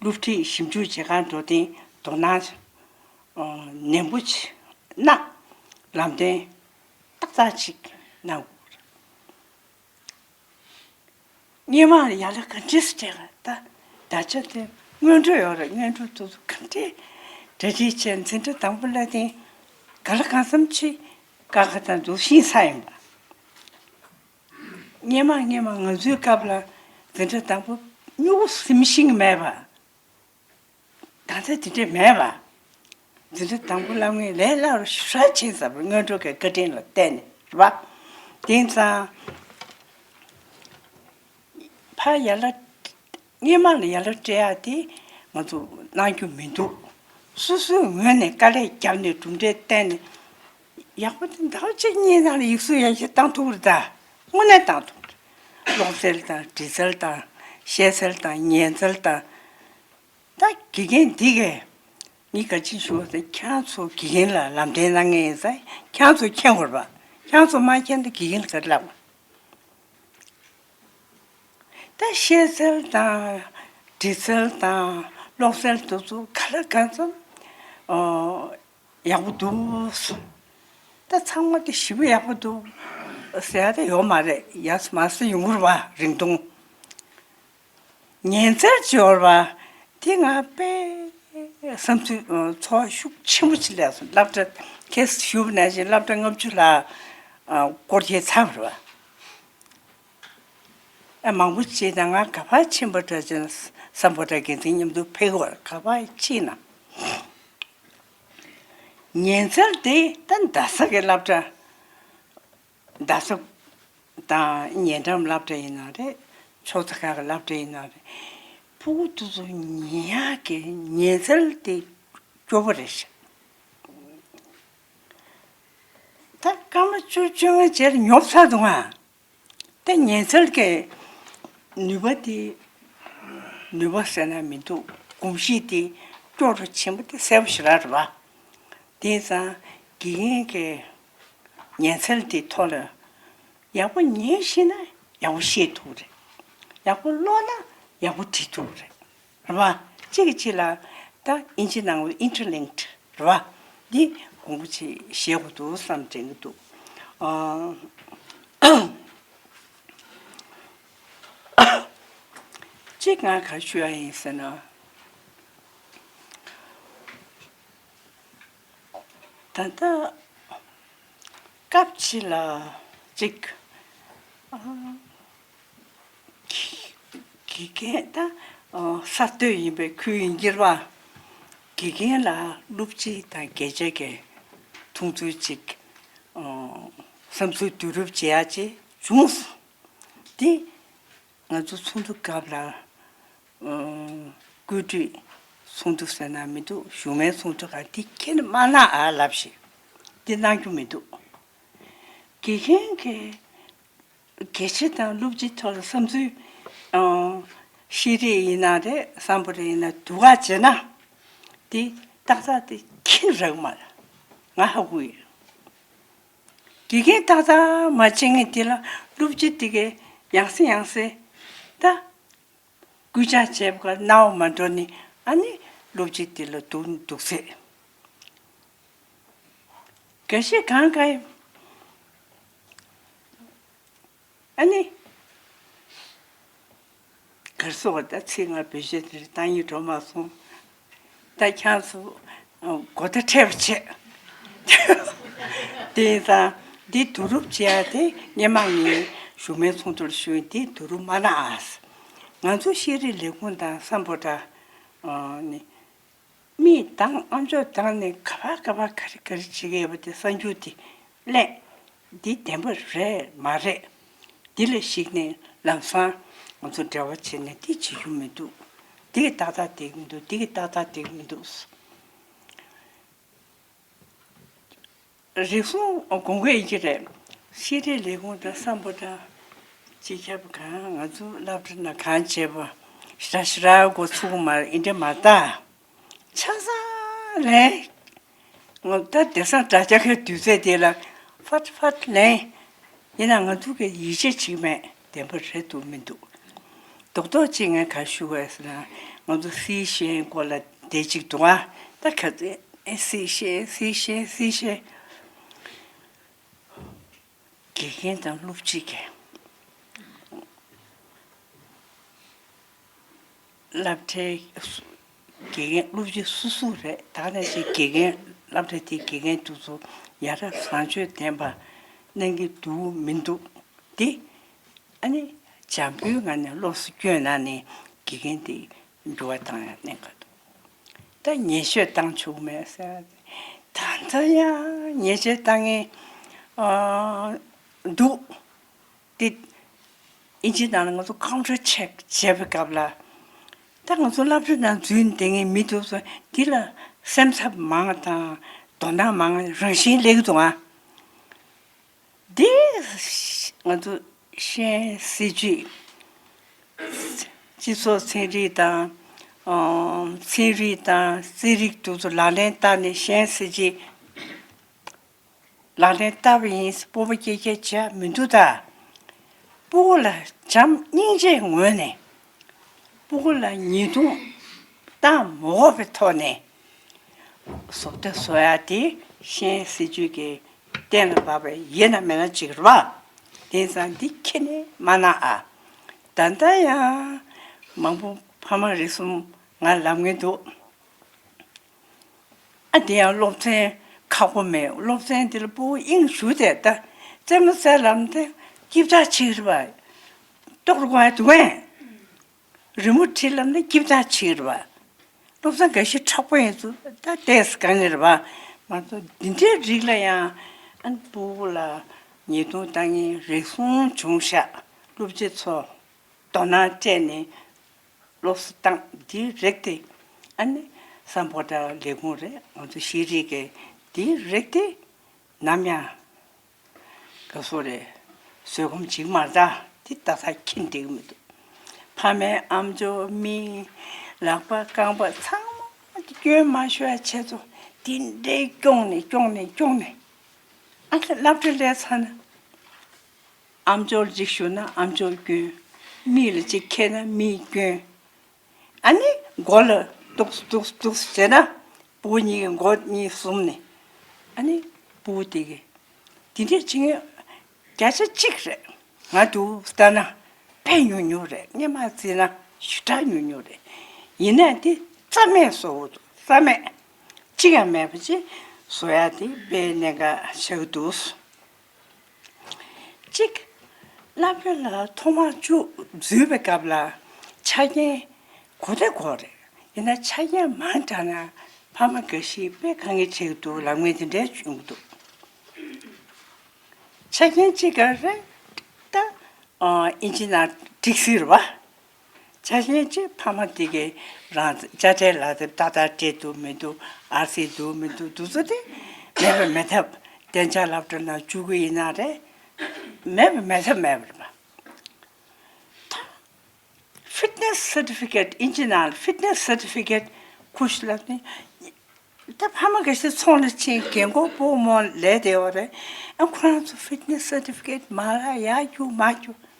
སློབ་ཁྲིད་ཞིབ་འཇུག་བྱེད་སྒང་འགྲོ་དེ་དོ་སྣང་ ནན་པོ་ཅིག་གནང་། ལམ་སྟོན་ཏག་ཏག་ཅིག་གནང་དགོས། སྔོན་མ་ལ་ཡ་ལ་ག་འདྲས་སྤྲད་ག་ད་ད་ཆ་དེ་སྔོན་འགྲོ་ཡོད་རེད། སྔོན་འགྲོ་དུ་ག་འདྲས་གྲ་སྒྲིག་བྱས། འཛིན་གྲྭ་དང་པོ་ལ་དེ་ག་ལ་གང་འཚམ་ཅིག་དཀའ་ཁག་དང་འདུ་ཤེས་ས་ཡིན་པ། སྔོན་མ་སྔོན་མ་ང་ཚོའི་སྐབས་ལ་འཛིན་གྲྭ་དང་པོ་སྨྱུ་གུ་ཟིམ་ཤིང་མེད་པ། ད་ལྟ་དེ་འདྲས་མེད་པ། འཛིན་གྲྭ་དང་པོ་སློབ་མཁན་ལས་སླ་བོ་ཞེ་དྲག་ཕྱིན་ཟེར་བ། སྔོན་འགྲོ་གི་བཀའ་དྲིན་ལ་བརྟེན་ནས་རེད་པ། དེང་སང་ཕར་ཡ་ལ་སྔོན་མ་ལ་ཡ་ལ་སྤྲད་ཡ་དེ་ང་ཚོ་གནང་རྒྱུ་མི་འདུག་སོ་སོའི་ངོས་ནས་དཀའ་ལས་བརྒྱབ་ནས་གྲུབ་འབྲས་བསྟན་ནས། ཡག་པོ་དེ་ཟླ་བ་གཅིག་གཉིས་ནང་ལ་ཡིག་གཟུགས་ཡག་ཤོས་བཏང་ཐུབ་རེད་ད། དངོས་གནས་བཏང་ཐུབ་རེད། ཀློག་རྩལ་དང་འབྲི་རྩལ་དང་བཤད་རྩལ་དང་ཉན་རྩལ་དང་། ད་དགེ་རྒན་འདི་གས། ངས་ག་ཅིག་ཞུ་བ་ཟེར། ཁྱེད་རང་ཚོ་དགེ་རྒན་ལ་ལམ་སྟོན་གནང་མཁན་ཡིན་ཙང་ཁྱེད་རང་ཚོ་མཁྱེན་དགོས་རེད་པ། ཁྱེད་རང་ཚོ་མ་མཁྱེན་ན་དགེ་རྒན་ལ་ག་རེ་ལབ། ད་བཤད་རྩལ་དང་འབྲི་རྩལ་དང་ཀློག་རྩལ་དེ་ཚོ་ག་ལ་གང་འཚམ་ཨོ་ཡག་པོ་འདུག་ད་ཚང་མ་དེ་ཞེ་པོ་ཡག་པོ་འདུག་ཟེར་ཡ་དེ་ཡོད་མ་རེད། ཡ་མ་ཟེར་ཡོང་གི་རེད་པ། རིང་ཐུང་ཉན་རྩལ་ཅིག་ཡོད་རེད་པ། དེ་ང་དཔེ་བསམ་ཚུལ་ཚོར་བ་ཤུགས་ཆེན་པོ་ཅིག་སླེབས་སོང་། སློབ་གྲྭ་ཁ་སང་ཞུས་པ་ནང་བཞིན་སློབ་གྲྭ་ལྔ་བཅུ་ལ་སྐོར་རྒྱག་ཚར་བ་རེད་པ། ཨ་མང་པོ་བྱས་ན་ང་ག་པར་ཕྱིན་པ་འདྲ་བྱས་ན། སམ་བྷོ་ཊ་འགན་འཛིན་མཉམ་དུ་ཕེབས་དགོས། ག་པར་ཕྱིན་ན། ཉན་རྩལ་དེ་ད་རྡ་ས་གི་སློབ་གྲྭ། རྡ་ས་དང་ཉེ་འགྲམ་སློབ་གྲྭ་ཡིན་ན་རེད། ཕྱོགས་མཚུངས་ཁག་གི་སློབ་གྲྭ་ཡིན་ན་རེད། ཕྲུ་གུ་དེ་ཚོ་ཉན་ཡག་གི་ཉན་རྩལ་དེ་སྐྱོ་པོ་རེད་ཤག་ད་སྐར་མ་བཅུ་བཅོ་ལྔ་རྗེས་ལ་ཉོབ་ཚར་འདུག་ཨ། དེ་ཉན་རྩལ་གྱི་ནུས་པ་དེ། ནུས་པ་ཟེར་ན་མི་འདུག་གོམས་གཤིས་དེ་སྐྱོ་རུ་ཕྱིན་པ་དེ་གསལ་པོ་ཞེ་དྲག་རེད་པ། དེང་སང་དགེ་རྒན་གྱི་ཉན་རྩལ་དེ་ཐོག་ལ་ཡག་པོ་ཉན་ཤེས་ན་ཡག་པོ་བཤད་ཐུབ་རེད། ཡག་པོ་ཀློག་ན་ཡག་པོ་འབྲི་ཐུབ་རེད། རེད་པ། གཅིག་གིས་གཅིག་ལ་ད་ཨིན་ཇི་ནང་ལ་interlinked རེད་པ། འདི་དགོངས་པ་ཅིག་བཞེས་དགོས་འདུག་བསམ་དྲན་གྱི་འདུག་ཨ། གཅིག་ང་ག་རེ་ཞུ་ཡ་ཡིན་ཟེར་ན། ད་ལྟ་སྐབས་ཕྱི་ལ་གཅིག་ཨ། དགེ་རྒན་ད་ཨ་གསར་གཏོད་ཡིན་པའི་ཁུལ་ཡིན་གྱི་རེད་པ། དགེ་རྒན་ལ་སློབ་སྤྱི་དང་དགེ་ཆེ་གི་མཐོང་ཚུལ་ཅིག་ཨ་བསམ་ཚུལ་བསྡུ་རུབ་བྱེད་ཡ་ཅིག་བྱུང་སོང་། དེ་ང་ཚོ་ཚོགས་འདུ་སྐབས་ལ་ཨ་བཀོད་སྒྲིག་ཚོགས་འདུ་ཟེར་ན་མི་འདུག་བཞུགས་མོལ་ཚོགས་འདུ་ག་དེ་ཁྱེད་མ་གནང་ཨ་ལབ་ཤིག་དེ་གནང་རྒྱུ་མི་འདུག་དགེ་རྒན་གྱིས་དགེ་ཆེ་དང་སློབ་སྤྱི་ཐོག་ལ་བསམ་ཚུལ་ཨང་། ཤེས་རིག་ཡིན་ན་རེད། སམ་བྷོ་ཊ་ཡིན་ན་བསྡུ་བ་བྱས་ན། དེ་ཏག་ཏག་དེ་ཁྱེད་རག་མ་རེད། ང་ཧ་གོ་ཡོད། དགེ་རྒན་ཏག་ཏག་མ་བྱེད་མཁན་དེ་ལ་སློབ་སྤྱི་དེ་གས་ཡང་སེ་ཡང་སེ་ད་སྐུལ་ལྕག་བྱས་པ་ག་རྣ་བ་མ་འགྲོ་ནི། ཨ་ནི་སློབ་སྤྱི་དེ་ལ་སྡུག་སྡུག་ཚད། དགེ་བཤེས་གང་ག་ཡིན། ཨ་ནི། གར་སོགས་ད་ཚིག་ང་བེད་སྤྱོད་དེ་བཏང་ཡིན་འགྲོ་མ་སོང་། ད་ཁྱང་སུ་གོ་བརྡ་འཕྲད་པ་བྱས། དེ་ཡིན་ཙང་འདི་བསྡུ་རུབ་བྱེད་ཡ་དེ་སྔོན་མ་ངས་བཞུགས་མོལ་ཚོགས་འདུར་ཞུས། འདི་བསྡུ་རུབ་མ་གནང་ཨ། ང་ཚོ་ཤེས་རིག་ལས་ཁུངས་དང་སམ་བྷོ་ཊ་ནི། མིས་དང་ཨ་མཆོག་དང་ནས་ག་པར་ག་པར་ག་རེ་ག་རེ་བྱེད་ཀྱི་ཡོད་པ་དེ་གསར་འགྱུར་དེ་གླེང་། འདི་བདེན་པ་རེད་མ་རེད། འདི་ལ་གཞིགས་ནས་ལམ་སང་ང་ཚོ་འབྲེལ་བ་བྱས་ནས་འདི་བྱེད་རྒྱུ་མི་འདུག་འདི་གི་ཏག་ཏག་བསྡད་ཀྱི་མི་འདུག་འདི་གི་ཏག་ཏག་བསྡད་ཀྱི་མི་འདུག་རེ་ཟུང་དགོངས་ཀྱི་ཡིན་གྱི་རེད། ཤེས་རིག་ལས་ཁུངས་དང་སམ་བྷོ་ཊ་སྤྱི་ཁྱབ་གང་ང་ཚོ་སློབ་གྲྭ་ནང་གང་བྱེད་པ་ཞེ་དྲག་ཞེ་དྲག་འགོ་ཚུགས་མ་རེད། འདི་འདྲ་མ་རེད་ད། ཆ་ཚང་ལན། ད་དེང་སང་དྲ་རྒྱ་གི་དུས་ཚོད་དེ་ལ་ཕར་ཕར་ལན། ཡིན་ན་ང་ཚོ་གི་ཡིད་ཆེས་བྱེད་མེད། བདེན་པ་རེད་འདུག་མི་འདུག་རྡོག་རྡོག་གཅིག་ངས་ག་ཞུ་དགོས་ཟེར་ན། ང་ཚོ་སི་ཤེས་སྐོར་ལ་དེ་གཅིག་འདུག་ཨ། ད་ག་ཚོད་ ཨེ་སི་ཤེ་སི་ཤེ་སི་ཤེ། དགེ་རྒན་དང་སློབ་ཕྲུག་གི། སློབ་གྲྭའི་དགེ་རྒན་སློབ་ཕྲུག་སུ་སུ་རེད། ད་ནས་ཅིག་དགེ་རྒན་སློབ་གྲྭ་དེའི་དགེ་རྒན་དེ་ཚོ་ཡ་རབས་བཟང་སྤྱོད་ལྡན་པ་གནང་གི་འདུག་མི་འདུག་དེ། ཨ་ནི་བྱམས་པོའི་ངང་ནས་སློབ་གསོ་སྐྱོན་གནང་ནས་དགེ་རྒན་དེ་འགྱུར་བ་བཏང་ཡ་གནད་འགག་འདུག་ད་ཉེས་ཆད་བཏང་ཆོག་མེད་ཟེར། ད་ལྟ་ཡང་ཉེས་ཆད་བཏང་ངེས་འདུག་དེ་ཨིན་ཇི་ནང་ལ་ང་ཚོ་ཀའུན་ཊར་ཆེག་བྱེད་པའི་སྐབས་ལ། ད་ང་ཚོ་སློབ་གྲྭ་ནང་འཛུལ་ནས་བསྡད་མཁན་མི་འདུག་ཟེར། འདི་ལ་སེམས་འཚབ་མང་དང་དོ་སྣང་མང་རང་བཞིན་སླེབས་ཀྱི་འདུག་ཨ། འདི་ང་ཚོ་ཤེས་ཡོན་སྲིད་བྱུས། སྤྱི་ཚོགས་ཚན་རིག་དང་། ཨམ། ཚན་རིག་དང་རྩིས་རིག་དེ་ཚོ་ལག་ལེན་བསྟར་ནས་ཤེས་ཡོན་སྲིད་བྱུས་ལག་ལེན་བསྟར་བ་ཡིན། སྤོབས་པ་སྐྱེ་སྐྱེ་བྱས་མི་འདུག་ད། སྤུ་གུ་ལ་བྱམས་སྙིང་རྗེའི་ངོས་ནས། སྤུ་གུ་ལ་ཉེས་རྡུང་བཏང་མ་དགོས་པའི་ཐོག་ནས་བཟོ་ལྟ་བཟོ་ཡ་དེ་ཤེས་ཡོན་སྲིད་བྱུས་ཀྱི་གཏན་ལ་ཕབ་པ་ཡིན་ན་མིན་ན་ཅིག་རེད་པ། དེང་སང་འདི་ཁྱེད་ནས་མ་གནང་ཨ། ད་ལྟ་ཡང་མང་པོ་ཕ་མ་རེ་ཟུང་ང་ལབ་མཁན་འདུག་ཨ། དེ་ཡང་སློབ་ཚན་ཁག་པོ་མེད། སློབ་ཚན་དེ་ལ་སྤུ་གུ་དབྱིངས་ཞུགས་ཏེ་ད་རྩེད་མོ་རྩེ་ལབ་དེ་སྐྱིད་པོ་ཅིག་རེད་པ། ལྟོགས་རུ་གོ་ཡ་འདུག་གས། རི་མོ་བྲིས་ལབ་ན་སྐྱིད་པོ་ཅིག་རེད་པ། སློབ་ཚན་འགའ་ཞིག་མཁྲེགས་པོ་ཡིན་ཚུལ་ད་ཏོག་ཙམ་གང་ཡིན་རེད་པ། མ་གཏོགས་འདི་འདྲའི་རིགས་ལ་ཡང་ཨ་ནི་སྤུ་གུ་ལ་ཉེས་རྡུང་བཏང་མཁན་རེ་ཟུང་བྱུང་ཤག་སློབ་སྤྱི་ཚོ་དོ་སྣང་སྤྲད་ནས་སློབ་གསོ་བཏང་། འདིའི་རིགས་དེ་ཨ་ནི་སམ་བྷོ་ཊ་ལས་ཁུངས་རེད། ང་ཚོ་ཤེས་རིག་གི་འདིའི་རིགས་དེ་ནམ་ཡང་ག་སོ་རེད། བཟོད་སྒོམ་བྱེད་ཀྱི་མ་རེད་ད། དེ་ཏག་ཏག་མཁྱེན་བསྡད་ཀྱི་མི་འདུག་ཕ་མས་ཨམ་ཅོག་མིག་ལག་པ་རྐང་པ་ཚང་མ་དེ་སྐྱོན་མ་ཤོར་ཡ་ཆེད་དུ་དེ་འདྲའི་སྐྱོང་ནས་སྐྱོང་ནས་སྐྱོང་ནས། ཨ་ལ་སློབ་གྲྭ་སླེབས་ཚར་ན། ཨམ་ཅོག་ལ་གཅིག་གཞུས་ན་ཨམ་ཅོག་སྐྱོན། མིག་ལ་གཅིག་ཁེལ་ན་མིག་སྐྱོན། ཨ་ནི་མགོ་ལ་ཏོག་ཙམ་ཏོག་ཙམ་ཏོག་ཙམ་བྱས་ན་སྤུ་གུ་གཉིས་ཀྱི་མགོ་གཉིས་ཟུམ་ནས། ཨ་ནི་སྤུ་གུ་དེ་གི་དེ་འདྲས་བྱེད་མཁན་བརྒྱ་ཆ་གཅིག་རེད། ང་འདུག་ལྟ་ན་དཔེ་ཉུང་ཉུང་རེད། སྔོན་མ་བརྩིས་ན་ཞེ་དྲག་ཉུང་ཉུང་རེད། ཡིན་ནའི་དེ་རྩ་མེད་བཟོ་འདུག་རྩ་མེད། གཅིག་ཀྱང་མེད་པ་ཅིག་བཟོ་ཡ་དེ་དཔེ་གནད་འགག་ཆགས་ཀྱི་འདུག་གཅིག་སློབ་གྲྭ་ལ་ཐོག་མར་བཅུག་འཛུལ་བའི་སྐབས་ལ་ཆ་རྐྱེན་དགོས་དེ་དགོས་རེད། ཡིན་ན་ཆ་རྐྱེན་མང་དྲགས་ན་ཕ་མ་འགའ་ཞིག་དཔེ་དཀའ་ངལ་འཕྲད་ཀྱི་འདུག་ལབ་མཁན་དེ་འདྲ་བྱུང་གི་འདུག་ཆ་རྐྱེན་གཅིག་ག་རེ་ད། ཨིན་ཇི་ནང་འགྲིག་སྲིད་རེད་པ། ཆ་རྐྱེན་གཅིག་ཕ་མ་དེ་གའི་རང་དཔྱ་ཁྲལ་ལག་དེབ་ཏག་ཏག་སྤྲད་འདུག་མི་འདུག་ཨར་སི་འདུག་མི་འདུག་དེ་ཚོ་དེ་མེད་པ་མེད་ཐབས། གཏན་འཇགས་སློབ་གྲྭ་ནང་བཅུག་གི་ཡིན་ན་རེད། མེད་པ་མེད་ཐབས་མེད་པ་རེད་པ། ད་ཕིཊ་ནེ་སི་སར་ཊི་ཕི་ཀེཊ། ཨིན་ཇི་ནང་ལ་ཕིཊ་ནེ་སི་སར་ཊི་ཕི་ཀེཊ་ཁུ་ཤུ་ལབ་ནས། ད་ཕ་མ་འགའ་ཤས་ཚོང་ལ་ཕྱིན། རྒན་གོག་སྤོ་མོ་ལས་བསྡད་པ་རེད། ཨ་ཁོ་རང་ཚོ་ཕིཊ་ནེ་སི་སར་ཊི་ཕི་ཀེཊ་མ་རག་ཡར་རྒྱུགས་མར་རྒྱུགས།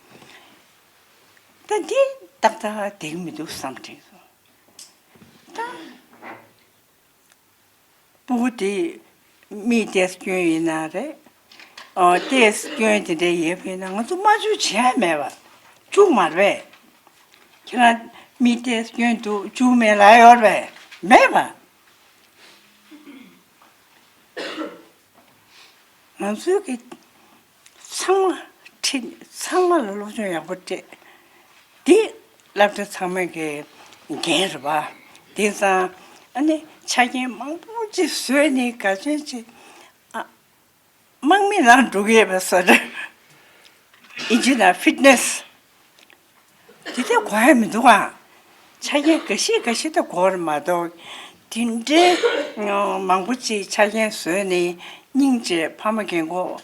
ད་འདི་ཏག་ཏག་བསྡད་ཀྱི་མི་འདུག་བསམ་དྲན་སོང་། ད་སྤུ་གུ་དེ་མིག་ཏོག་ཙམ་སྐྱོན་ཡིན་ན་རེད། ཨོ་ཏོག་ཙམ་སྐྱོན་དེ་འདྲ་ཡོད་པ་ཡིན་ན་ང་ཚོ་མ་བཅུག་བྱས་མེད་པ། བཅུག་མ་རེད་པས། ཁྱེད་རང་མིག་ཏོག་ཙམ་སྐྱོན་འདུག་བཅུག་མེད་ལབ་ཡོད་རེད་པས། མེད་པ། ང་ཚོའི་གི་ཚང་མ་ཁྲིད། ཚང་མ་ལ་སློབ་སྦྱོང་ཡག་པོ་སྤྲད། འདི་སློབ་གྲྭ་ཚང་མའི་གི་འགན་རེད་པ། དེང་སང་ཨ་ནི་ཆ་རྐྱེན་མང་པོ་ཅིག་བཟོས་ནས་ག་ཚོད་ཅིག་ཨ། དམག་མི་ནང་འགྲོ་གི་ཡོད་པའི་བཟོ་འདྲ། ཨིན་ཇི་ནང་ཕིཊ་ནེ་སི་དེ་འདྲ་དགོས་ཡ་མི་འདུག་ག་ཆ་རྐྱེན་འགའ་ཤས་འགའ་ཤས་ད་དགོས་རེད་མ་གཏོགས། དེ་འདྲའི་མང་པོ་ཅིག་ཆ་རྐྱེན་བཟོས་ནས་སྙིང་རྗེ་ཕ་མ་རྒན་གོག་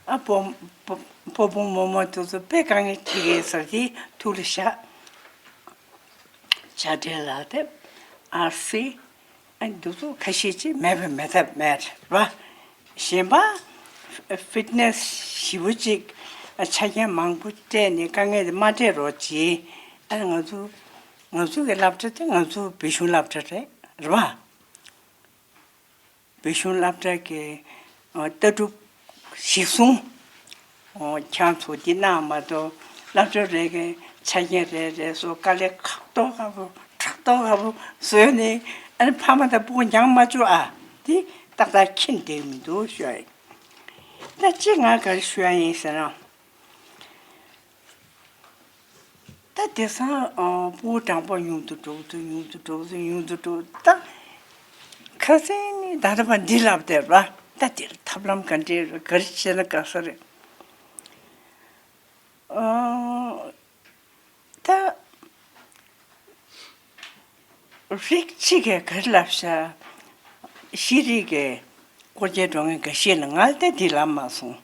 ཨ་སྤོ་སྤོ་སྤོ་བོ་རྨོ་མོ་དེ་ཚོ་དཔེ་དཀའ་ངལ་འཕྲད་ཀྱི་ཡོད་ས་དེ་ཐུགས་ལ་བཞག་དཔྱ་ཁྲལ་ལག་དེབ། ཨར་སི། ཨ་འདི་ཚོ་ཁ་ཤས་ཅིག་མེད་པ་མེད་ཐབས་མེད་རེད་པ། གཞན་པ་ཕིཊ་ནེ་སི་ཞེ་པོ་ཅིག་ཨ་ཆ་རྐྱེན་མང་པོ་སྤྲད་ནས་དཀའ་ངལ་དེ་མ་འཕྲད་རོགས་གྱིས། ཨ་ང་ཚོ་ང་ཚོ་གི་སློབ་གྲྭ་དེ་ང་ཚོ་བོད་གཞུང་སློབ་གྲྭ་རེད། རེད་པ། བོད་གཞུང་སློབ་གྲྭ་གི་ལྟ་གྲུབ་གཞིར་བཟུང་། ཁྱེད་ཚོ་འདི་གནང་མ་གཏོགས་སློབ་གྲྭ་རེ་གི་ཆ་རྐྱེན་རེ་རེ་སོགས་དཀའ་ལས་ཁག་ཏོག་ཁག་པོ་ཁྲག་ཏོག་ཁག་པོ་བཟོས་ནས། ཨ་ནི་ཕ་མ་དང་སྤུ་གུ་མྱངས་མ་བཅུག་ཨ། དེ་ཏག་ཏག་ཁྱེར་བསྡད་མི་འདུག་ཤོད། ད་ཅི་ང་ག་རེ་ཞུ་ཡ་ཡིན་ཟེར་ན། ད་དེང་སང་ཨ་སྤུ་གུ་གྲངས་འབོར་ཉུང་དུ་འགྲོ་གི་འདུག་ཉུང་དུ་འགྲོ་གི་འདུག་ཉུང་དུ་འགྲོ། ད་ཁ་སང་ནས་ད་ལྟ་བར་འདི་ལབ་བསྡད་པ། ད་དེར་ཐབས་ལམ་ག་འདྲས་རེད། ག་རེ་བྱས་ན་དགའ་ས་རེད། ཨ་ད་རིགས་གཅིག་གིས་ག་རེ་ལབ་ཤག་ཤེས་རིག་གི་སྐོར་གྱི་འགྲོ་མཁན་འགའ་ཤས་ལ་ང་ལ་ད་འདི་ལབ་མ་སོང་།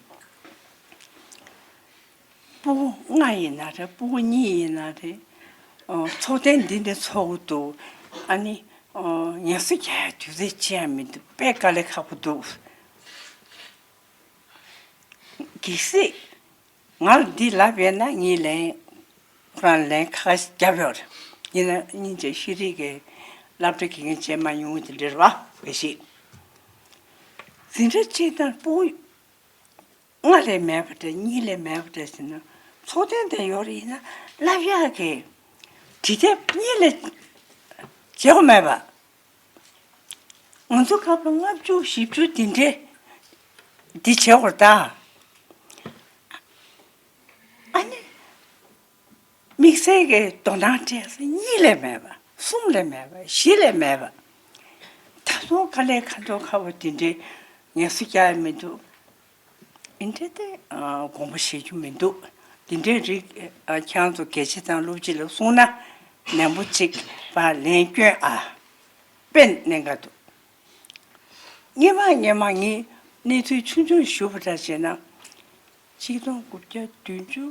སྤུ་གུ་ལྔ་ཡིན་ན་རེད། སྤུ་གུ་གཉིས་ཡིན་ན་རེད། ཨོ། ཚོགས་ཐེངས་འདི་འདྲ་ཚོགས་ཀྱི་འདུག་ཨ་ནི། ཨོ། ངལ་གསོ་རྒྱག་ཡ་དུས་ཚོད་ཅི་ཡང་མི་འདུག་དཔེ་དཀའ་ལས་ཁག་པོ་འདུག་གལ་སྲིད་ང་ལ་འདི་ལབ་ཡོད་ན་ངས་ལན། ཁོ་རང་ལན་ཁ་ཁ་ཞིག་བརྒྱབ་ཡོད་རེད། ཡིན་ན་སྙིང་རྗེ། ཤེས་རིག་གི་སློབ་གྲྭ་དགེ་རྒན་བྱས་མ་མྱོང་དེ་འདྲ་རེད་པ། འགའ་ཤས་འཛིན་གྲྭ་གཅིག་དང་སྤུ་གུ་ལྔ་ལས་མེད་པ་འདྲ། གཉིས་ལས་མེད་པ་འདྲ་ཟེར་ན། ཚོགས་ཐེངས་དེ་ཡོད་རེད། ཡིན་ན་བསླབ་ཡག་གི་དུས་དེབ་གཉིས་ལས་བརྗེ་པོ་མེད་པ། ང་ཚོ་སྐབས་ལ་ལྔ་བཅུ་བཞི་བཅུ་དེ་འདྲས་འདི་བྱེད་དགོས་རེད་ད། ཨ་ནི། དམིགས་བསལ་གྱི་དོ་སྣང་སྤྲད་ས་གཉིས་ལས་མེད་པ། གསུམ་ལས་མེད་པ། བཞི་ལས་མེད་པ། ད་དུང་དཀའ་ལས་ཁ་འདོག་ཁ་པོ་དེ་འདྲའི་ངལ་གསོ་རྒྱག་ཡ་མི་འདུག་ཨིན་འདྲ་དེ་དགོངས་པ་བཞེས་རྒྱུ་མི་འདུག་དེ་འདྲའི་རིགས་ཁྱེད་རང་ཚོ་དགེ་བཤེས་དང་སློབ་སྤྱི་ལ་གསུངས་ན་ནན་པོ་གཅིག་ཕར་ལན་སྐྱོན་ཨ། དཔེ་གནད་འགག་འདུག་སྔོན་མ་སྔོན་མ་ངས་གནས་ཚུལ་ཆུང་ཆུང་ཞུ་བ་འདྲ་བྱས་ན། ཆིག་སྟོང་དགུ་བརྒྱ་བདུན་ཅུ་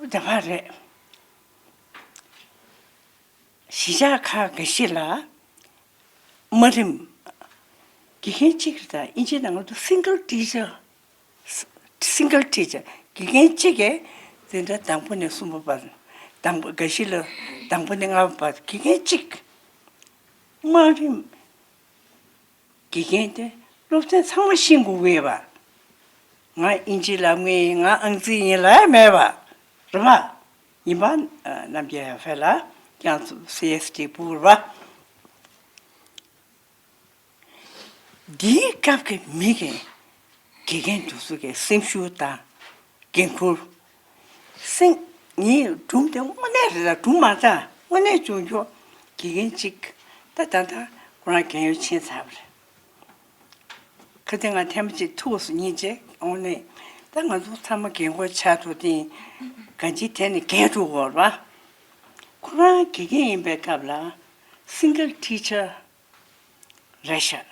དེ་བར་རེད། གཞིས་ཆགས་ཁག་འགའ་ཤས་ལ་དམའ་རིམ་དགེ་རྒན་གཅིག་རེད། ད་དབྱིན་ཇིའི་ནང་ལ་single teacher། single teacher། དགེ་རྒན་གཅིག་གིས་འཛིན་གྲྭ་དང་པོ་ནས་གསུམ་པ་བར། དང་པོ། འགའ་ཤས་ལ་དང་པོ་ནས་ལྔ་པ་བར་དགེ་རྒན་གཅིག་དམའ་རིམ་དགེ་རྒན་དེ་སློབ་ཚན་ཚང་མ་ཤེས་དགོས་ཀྱི་ཡོད་པ། ང་དབྱིན་ཇི་ལབ་མཁན་ཡིན། ང་ཨང་རྩིས་ཡིན་ལབ་ཡ་མེད་པ་རེད་པ། ཡིན་པ། རྣམ་རྒྱལ་ཡར་འཕེལ་ལགས་ཁྱེད་རང་ཚོ་སི་ཨེས་ཊི་སྤུ་གུ་རེད་པ། འདིའི་སྐབས་ཀྱི་མི་གི་དགེ་རྒན་དེ་ཚོ་གི་སེམས་ཤུགས་དང་འགན་ཁུར། སེམས། ངའི་སྒྲུང་དེ་དངོས་གནས་རེད་ལ། སྒྲུང་མ་རེད། དངོས་གནས་བྱུང་ཆོག་དགེ་རྒན་གཅིག་ད་ད་ལྟ་ཁོ་རང་རྒན་ཡོལ་ཕྱིན་ཚར་བ་རེད། ཁ་དེ་ང་ཐེངས་མ་གཅིག་ཐུག་སོང་། སྙིང་རྗེ། དངོས་གནས་ད་ང་ཚོ་ཚང་མ་རྒན་གོག་ཆགས་འགྲོ་དེ། གང་ཅི་དེ་ནས་རྒན་འགྲོ་གི་ཡོད་རེད་པ། ཁོ་རང་དགེ་རྒན་ཡིན་པའི་སྐབས་ལ་single teacher རེད་ཤག་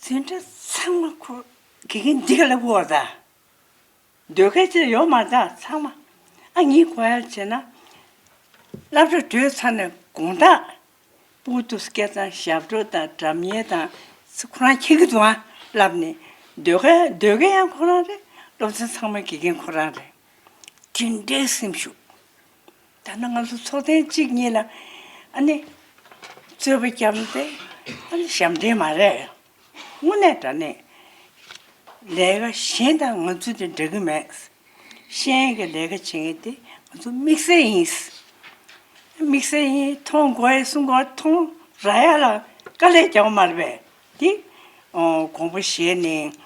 འཛིན་གྲྭ་ཚང་མ་ཁོ་དགེ་རྒན་འདི་ག་ལ་བོར་ད། ཟློས་གར་ཅིག་ཡོད་མ་རེད་ད་ཚང་མ། ཨ། ངས་གོ་ཡ་བྱས་ན། སློབ་གྲྭ་གྲོལ་ཚར་ནས་དགོང་དག་སྤུ་གུ་དེ་ཚོ་སྐད་གཏོང་ཞབས་བྲོ་དང་སྒྲ་སྙན་དང་ཁོ་རང་མཁྱེན་གྱི་འདུག་ཨ། བསླབ་ནས་ཟློས་གར། ཟློས་གར་ཡང་ཁོ་རང་རེད། སློབ་ཚན་ཚང་མ་དགེ་རྒན་ཁོ་རང་རེད། དེ་འདྲའི་སེམས་ཤུགས། ད་ནི་ང་ཚོ་ཚོགས་ཐེངས་གཅིག་གཉིས་ལ་ཨ་ནི་རྩོད་པ་བརྒྱབ་ན་དེ་ཨ་ནི་ཞབས་འདྲེན་མ་རེད། དངོས་གནས་དྲང་གནས་ལས་ཀ་གཞན་དང་ང་ཚོ་དེ་འདྲ་གི་མེད། ཤེས་ཡོན་གྱི་ལས་ཀ་བྱེད་མཁན་དེ་ང་ཚོ་དམིགས་བསལ་ཡིན། དམིགས་བསལ་ཡིན། མཐོང་དགོས་ཡ་གསུང་དགོས་ཡ་མཐོང་རག་ཡ་ལ་དཀའ་ལས་རྒྱག་པ་མ་རེད་པས། དེ་དགོངས་པ་བཞེས་ནས།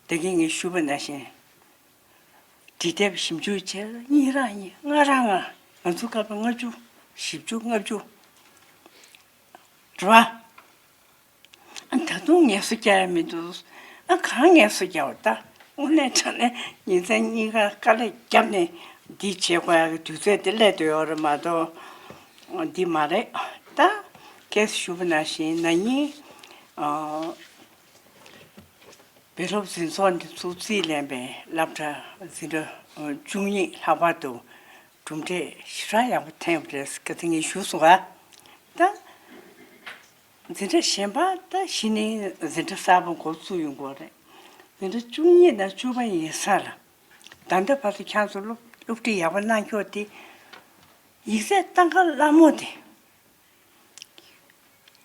ད་གིན་ངས་ཞུས་པ་ནང་བཞིན། དེབ་ཞིབ་འཇུག་བྱས་ལ་གཉིས་རང་གཉིས། ལྔ་རང་ལྔ། ང་ཚོ་སྐབས་ལ་ལྔ་བཅུ། བཞི་བཅུ། ལྔ་བཅུ་རེད་པ། ཨ། ད་དུང་ངལ་གསོ་རྒྱག་ཡ་མི་འདུག་ཨ། གང་ངལ་གསོ་རྒྱག་པ་ད། དངོས་གནས་དྲང་གནས་ཉིན་མཚན་གཉིས་ཀ་དཀའ་ལས་བརྒྱབ་ནས་འདི་བྱེད་དགོས་ཡ་གི་དུས་ཚོད་དེ་སླེབས་བསྡད་ཡོད་རེད་མ་གཏོགས། འདི་མ་རེད་ད། ཁྱེད་ཞུས་པ་ནང་བཞིན་ན་ནིང་། ཨ། བོད་སློབ་འཛིན་ཚོགས་འདི་ཚོ་རྩིས་ལེན་པའི་སློབ་གྲྭ་འཛིན་གྲྭ་བཅུ་གཉིས་ལྷག་པར་དུ་གྲུབ་འབྲས་ཞེ་དྲག་ཡག་པོ་ཐོན་པ་རེད། སྐད་ཆ་ངས་ཞུས་སོང་ང་། ད་འཛིན་གྲྭ་གཞན་པ་ད་གཞི་ནས་འཛིན་གྲྭ་གསར་པ་འགོ་བཙུགས་ཡོང་གི་རེད། འཛིན་གྲྭ་བཅུ་གཉིས་དང་བཅུ་པ་ཡིན་ས་ལ། ད་ལྟ་བར་དུ་ཁྱེད་ཚོ་སློབ་སློབ་ཁྲིད་ཡག་པོ་གནང་ཀྱོག་དེ། ཡིག་ཚད་སྟངས་ཀ་སླ་མོ་དེ།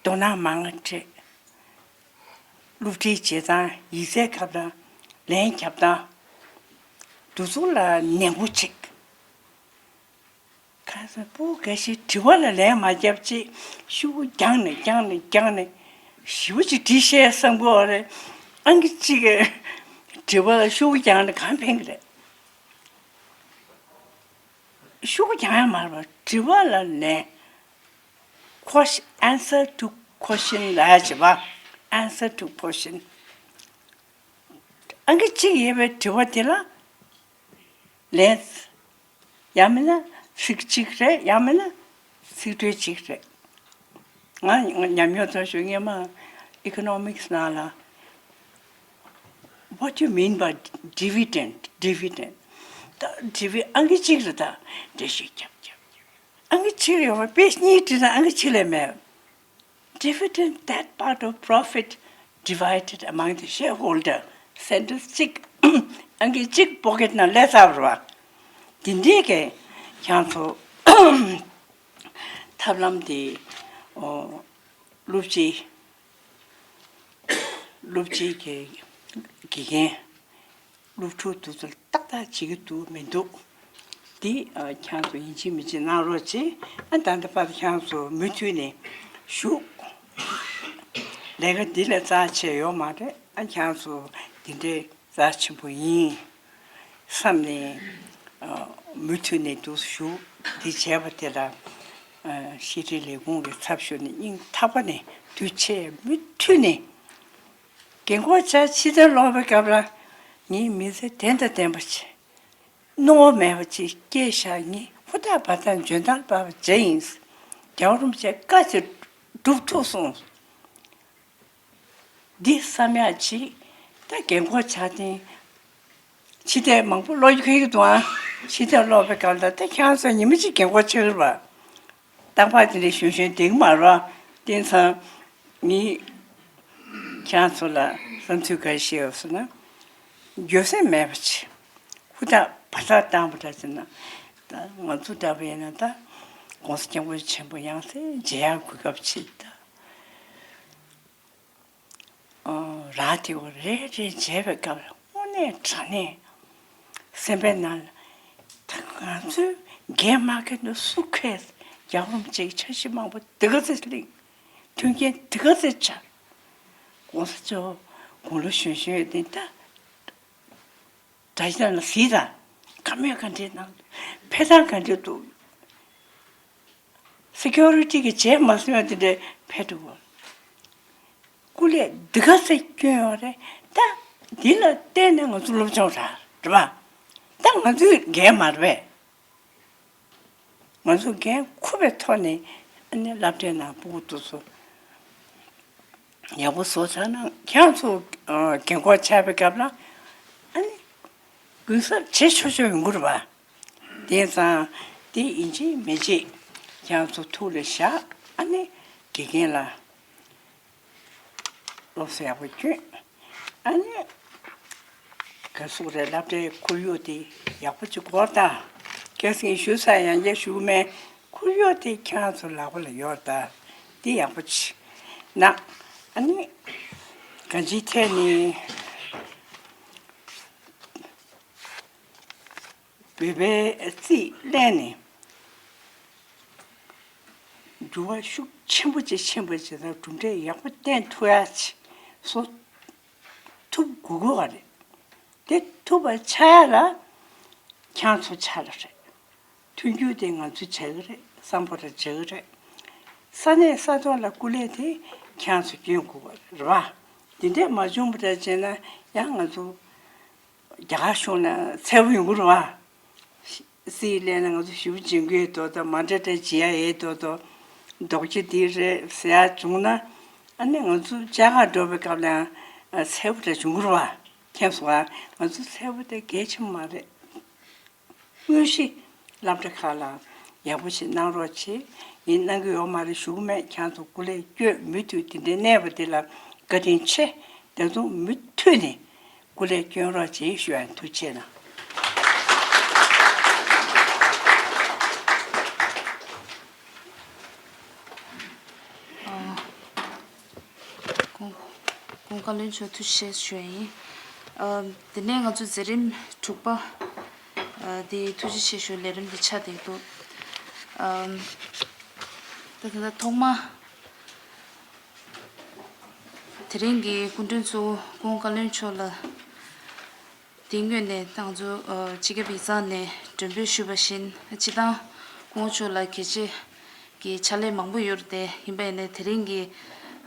དོ་སྣང་མང་བ་སྤྲད། སློབ་ཁྲིད་བྱེད་སྟངས། ཡིག་ཚད་ཁྱབ་སྟངས། ལན་རྒྱབ་སྟངས། འདི་ཚོ་ལ་ནན་པོ་བྱེད། ཁ་སང་སྤུ་གུ་འགའ་ཞིག་དྲི་བ་ལ་ལན་མ་རྒྱབ་ཅིག་ཤོག་གུ་རྒྱག་ནས་རྒྱག་ནས་རྒྱག་ནས་ཞེ་པོ་ཅིག་བྲིས་ཤེས་བསམ་གྱི་ཡོད་རེད། ཨང་ཀི་གཅིག་གིས་དྲི་བ་ལ་ཤོག་གུ་རྒྱག་ནས་གང་ཕན་གྱི་རེད། ཤོག་གུ་རྒྱག་ཡ་མ་རེད་པ། དྲི་བ་ལ་ལན། Question, answer to question ལབ་ཡ་བྱེད་པ། Answer to question. ཨང་ཀི་གཅིག་ཡོད་པའི་དྲི་བ་དེ་ལ་ལན། ཡང་མིན་ན་ཚིག་གཅིག་རེད། ཡང་མིན་ན་ཚིག་འགྲོས་གཅིག་རེད། ང་ང་ཉམས་མྱོང་ཐོན་བྱུང་། སྔོན་མ་Economics ནང་ལ། What do you mean by dividend? Dividend. ད་ཌི་བི་ཨང་ཀི་གཅིག་རེད། ད་འགྲེལ་བཤད་རྒྱབ་རྒྱབ་རྒྱབ། ཨང་ཀི་གཅིག་ཡོད་པ་དཔེ་གཉིས་བྲིས་ན་ཨང་ཀི་གཅིག་ལས་མེད། Dividend, that part of profit divided among the shareholder. སེན་ཊེན་སི་གཅིག་ཨང་ཀི་གཅིག་པོ་ཀེ་ཊི་ནང་སླེབས་ཚར་བ་རེད་པ། འདི་འདྲའི་གི་ཁྱེད་ཚོ་ཐབས་ལམ་དེ། ཨོ། སློབ་སྤྱི། སློབ་སྤྱི་གི་དགེ་རྒན། སློབ་ཕྲུག་དེ་ཚོར་ཏག་ཏག་བྱེད་ཀྱི་འདུག་མི་འདུག་འདི་ཨ་ཁྱེད་ཚོ་ཡིན་གཅིག་མིན་གཅིག་གནང་རོགས་བྱེད། ཨ་ད་ལྟ་བར་ཁྱེད་ཚོ་མུ་མཐུད་ནས་བཞུགས། ལས་ཀ་འདི་ལས་རྩ་ཆེ་ཡོད་མ་རེད། ཨ་ཁྱེད་ཚོ་འདི་འདྲའི་རྩ་ཆེན་པོ་ཡིན་བསམ་ནས། ཨ་མུ་མཐུད་ནས་འདུག་བཞུགས། འདི་བྱས་པ་དེ་ལ་ཨ་ཤེས་རིག་ལས་ཁུངས་ཀྱི་ཚབ་ཞུས་ནས་སྙིང་ཐག་པ་ནས་འདུག་བྱས། མུ་མཐུད་ནས། རྒན་གོག་ཆགས། ཕྱི་ལྟར་ལོག་པའི་སྐབས་ལ་ངའི་མི་ཚེ་བདེན་དང་བདེན་པ་བྱས། རྣོ་བ་མེད་པ་ཅིག་སྐྱེལ་བཞག་ངས་ཧུར་ཐག་འབད་ཐག་འཇོན་ཐང་འབད་པ་བྱས་ཡིན། རྒྱལ་བ་རིན་པོ་ཆེ་བཀའ་ཅིག་སྒྲུབ་ཐུབ་སོང་། འདི་བསམ་ཡག་ཅིག་ད་རྒན་གོག་ཆགས་ཏེ་ཕྱི་ལྟར་མང་པོ་ལོག་རྒྱུ་ཁེལ་གྱི་འདུག་ཨ། ཕྱི་ལྟར་ལོག་པའི་སྐབས་ལ་ད་ཁྱེད་ཚོ་ཉི་མ་གཅིག་རྒན་གོག་ཆགས་ཀྱི་རེད་པ། རྟག་པར་དེ་འདྲའི་གཞོན་གཞོན་བསྡད་ཀྱི་མ་རེད་པ། དེང་སང་ངས་ཁྱེད་ཚོ་ལ་བསམ་ཚུལ་ག་རེ་བཤད་ཡོད་ཟེར་ན། འགྱོད་སེམས་མེད་པ་བྱེད། ཧུར་ཐག་བར་ཐག་བཏང་བ་འདྲ་བྱས་ན། ད་ང་ཚོ་འདྲ་པོ་ཡིན་ན་ད་༸གོང་ས་༸སྐྱབས་མགོན་ཆེན་པོ་ཡང་སེ་མཇལ་ཡག་གོ་སྐབས་ཕྱིན། ད་ཨ་རག་དེ་བ་རེ་རེ་མཇལ་བའི་སྐབས་ལ་དངོས་གནས་དྲང་གནས་སེམས་པའི་ནང་ལ། ད་ང་ཚོའི་རྒན་མ་རྒན་དུ་སུ་ཁེལ། རྒྱལ་བ་རིན་པོ་ཆེའི་འཆར་གཞི་མང་པོ་འདི་ག་ཚོད་གླེང་། མཐུན་རྐྱེན་འདི་ག་ཚོད་ཆགས། ༸གོང་ས་མཆོག་དགུང་ལོ་གཞོན་གཞོན་ཡོད་དེ་ད། དྲ་རྒྱ་ལ་གཟིགས་དང་། བཀའ་མོལ་ག་འདྲས་གནང་། ཕེབས་སྟངས་ག་འདྲས་འདུག་སི་ཀུ་རི་ཊི་གི་རྗེས་མ་སོན་དེ་འདྲས་ཕེབས་འགྲོ་གི། སྐུ་ལས་འདི་ག་ཚོད་བསྐྱོན་ཡོད་རེད། ད་འདི་ལ་བརྟེན་ནས་ང་ཚོ་སློབ་སྦྱོང་རག་རེད་པ། ད་ང་ཚོའི་འགན་མ་རེད་པས། ང་ཚོ་འགན་འཁུར་བའི་ཐོག་ནས་ཨ་ནི་སློབ་གྲྭའི་ནང་སྤུ་གུ་དེ་ཚོ་ཡག་པོ་བཟོ་ཚར་ན། ཁྱེད་ཚོ་ཨ་རྒན་གོག་ཆགས་པའི་སྐབས་ལ་ཨ་ནི་གུན་གསབ་བྱེད་ཆོག་ཆོག་ཡོང་གི་རེད་པ། དེང་སང་དེ་ཡིན་གཅིག་མིན་གཅིག་ཁྱེད་ཚོ་ཐུགས་ལ་བཞག་ཨ་ནི་དགེ་རྒན་ལ། སློབ་གསོ་ཡག་པོ་སྐྱོན། ཨ་ནི། ག་སོག་རེ་སློབ་གྲྭའི་ཁོར་ཡུག་དེ་ཡག་པོ་ཅིག་སྐོར་དང་། སྐད་སེང་ཞུ་ས་ཡང་རྒྱ་ཞུ་མེད། ཁོར་ཡུག་དེ་ཁྱེད་ཚོ་ལག་པ་ལ་ཡོད་ད། དེ་ཡག་པོ་ཅིག་གནང་། ཨ་ནི། གང་ཅིའི་ཐད་ནས། བོད་པའི་རྩིས་ལེན་ནས་འགྱུར་བ་ཤུགས་ཆེན་པོ་ཅིག་ཕྱིན་པ་ཅིག་དང་གྲུབ་འབྲས་ཡག་པོ་བསྟན་ཐུབ་ཡ་ཅིག་བཟོ་ཐུབ་དགོས་དགོས་པ་རེད། དེ་ཐུབ་པ་ཆགས་ཡ་ལ་ཁྱེད་ཚོ་ཆ་ལ་རེད། མཐུན་འགྱུར་དེ་ང་ཚོས་བྱ་གི་རེད། སམ་བྷོ་ཊ་བྱ་གི་རེད། ས་གནས་ས་ཐོག་ལ་སྐུ་ལས་དེ་ཁྱེད་ཚོ་སྐྱོན་དགོས་པ་རེད་པ། དེ་འདྲས་མ་བྱུང་བ་འདྲ་བྱས་ན་ཡང་ང་ཚོ། རྒྱ་གར་གཞུང་ལ་འཚེར་པོ་ཡོང་གི་རེད་པ། སྲིད་ལས་ན་ང་ཚོ་ཞེ་པོ་སྦྱིན་གྱི་ཡོད་དོ་དོ། མ་འདྲ་འདྲ་བྱེད་ཡ་ཡོད་དོ་དོ། ལྡོག་ཕྱོགས་འདི་རེད་ཟེར་ཡ་བྱུང་ན། ཨ་ནི་ང་ཚོ་བཅའ་ཁ་འགྲོ་བའི་སྐབས་ལ་ཡང་འཚེར་པོ་འདྲ་བྱུང་གི་རེད་པ། མཁྱེན་སོང་ང་། ང་ཚོ་འཚེར་པོ་དེ་གལ་ཆེན་པོ་མ་རེད། དངོས་གཞི་སློབ་གྲྭ་ཁག་ལ་ཡག་པོ་ཞིག་གནང་རོགས་བྱེད། ངས་གནང་གི་ཡོད་མ་རེད་ཞུ་གི་མེད། ཁྱེད་ཚོ་སྐུ་ལས་སྐྱོན། མུ་མཐུད་དེ་འདྲའི་གནས་བབ་འདི་ལ་བཀའ་དྲིན་ཆེ། ད་དུང་མུ་མཐུད་ནས་སྐུ་ལས་སྐྱོན་རོགས་བྱེད་ཞུ་ཡ། ཐུགས་རྗེ་གནང་། བཀའ་བློན་མཆོག་ཐུགས་རྗེ་ཆེ་ཞུ་ཡ་ཡིན། ཨ། དེ་ནས་ང་ཚོ་མཛད་རིམ་དྲུག་པ། ཨ། དེ་ཐུགས་རྗེ་ཆེ་ཞུ་ལས་རིམ་དེ་ཆགས་བསྡད་འདུག་ཨ། ད་ད་ལྟ་ཐོག་མ། དེ་རིང་གི་སྐུ་མགྲོན་གཙོ་བོ་སྐུ་ངོ་བཀའ་བློན་མཆོག་ལ། དེའི་སྔོན་ནས་ང་ཚོ། ཨ། སྤྱི་ཁྱབ་ཡིག་ཚང་ནས་མགྲོན་འབོད་ཞུས་པ་བཞིན། སྤྱིར་བཏང་སྐུ་ངོ་མཆོག་ལ་གལ་ཆེ་གི་ཕྱག་ལས་མང་པོ་ཡོད་རེད་དེ། ཡིན་པ་ཡིན་ནའི་དེ་རིང་གི།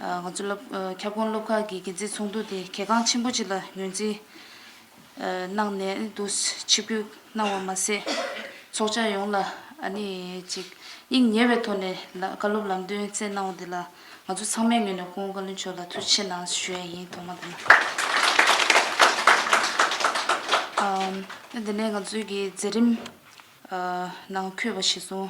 ཨ། ང་ཚོ་སློབ། ཨ། ཁྱབ་ཁོངས་སློབ་ཁག་གི་འགན་འཛིན་ཚོགས་འདུ་དེ་གལ་འགངས་ཆེན་པོ་ཅིག་ལ་ངོས་འཛིན། ཨ། གནང་ནས་འདུག་ཆིབས་བསྒྱུར་གནང་བ་མ་ཟད། ཚོགས་བཅར་ཡོངས་ལ་ཨ་ནི་ཅིག་སྙིང་ཉེ་བའི་ཐོག་ནས་ལ། བཀའ་སློབ་ལམ་སྟོན་སྩལ་གནང་བ་དེ་ལ། ང་ཚོ་ཚང་མའི་ངོས་ནས་སྐུ་ངོ་བཀའ་བློན་མཆོག་ལ་ཐུགས་རྗེ་ཆེ་གནང་ཞུ་ཡ་ཡིན། ཐོག་མ་དེ་ལ། ཨམ། དེ་ནས་ང་ཚོའི་གི་མཛད་རིམ། ཨ། ནང་འཁོད་པ་གཞིར་བཟུང་།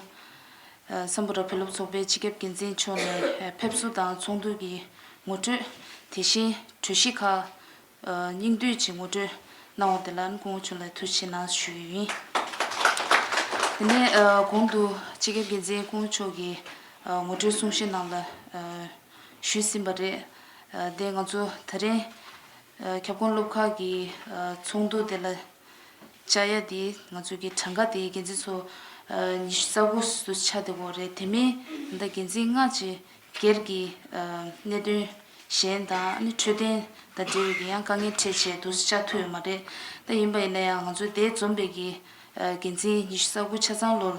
ཨ། སམ་བྷོ་ཊ་བོད་སློབ་ཚོགས་པའི་སྤྱི་ཁྱབ་འགན་འཛིན་མཆོག་ནས། ཨ། ཕེབས་བསུ་དང་ཚོགས་འདུ་གི་ངོ་སྤྲོད། དེ་བཞིན་གྲོས་གཞི་ཁག་ཨ། སྙིང་བསྡུས་ཀྱི་ངོ་སྤྲོད་གནང་བ་དེ་ལ་སྐུ་ངོ་མཆོག་ལ་ཐུགས་རྗེ་ཆེ་གནང་ཞུ་ཡི་ཡིན། དེ་ནས། ཨ། གོང་དུ་སྤྱི་ཁྱབ་འགན་འཛིན་སྐུ་ངོ་མཆོག་གིས། ཨ། ངོ་སྤྲོད་གསུང་བཤད་ནང་ལ། ཨ། ཞུས་ཟིན་པ་རེད། ཨ། དེ་ང་ཚོ་ད་རིང་། ཨ། ཁྱབ་ཁོངས་སློབ་ཁག་གི། ཨ། ཚོགས་འདུ་དེ་ལ་བཅར་ཡ་དེ། ང་ཚོ་གི་གྲངས་ཀ་དེ་འགན་འཛིན་ཚོ། ཨ། ཉི་ཤུ་རྩ་དགུ་ཙམ་ཆགས་བསྡད་ཡོད་རེད། དེ་མིན་ད་འགན་འཛིན་ལྔ་ཅིག་སྒེར་གྱི། ཨ། གནད་དོན་གཞན་དང་། ཨ་ནི་འཕྲོད་བསྟེན་དང་འབྲེལ་བའི་གི་ཡང་དཀའ་ངལ་འཕྲད་བྱས་འདུག་སེ་བཅར་ཐུབ་ཡོད་མ་རེད། ད་ཡིན་པ་ཡིན་ན་ཡང་ང་ཚོ་དེ་འཛོམས་པའི་གི། ཨ། འགན་འཛིན་ཉི་ཤུ་རྩ་དགུ་ཆ་ཚང་ལོ་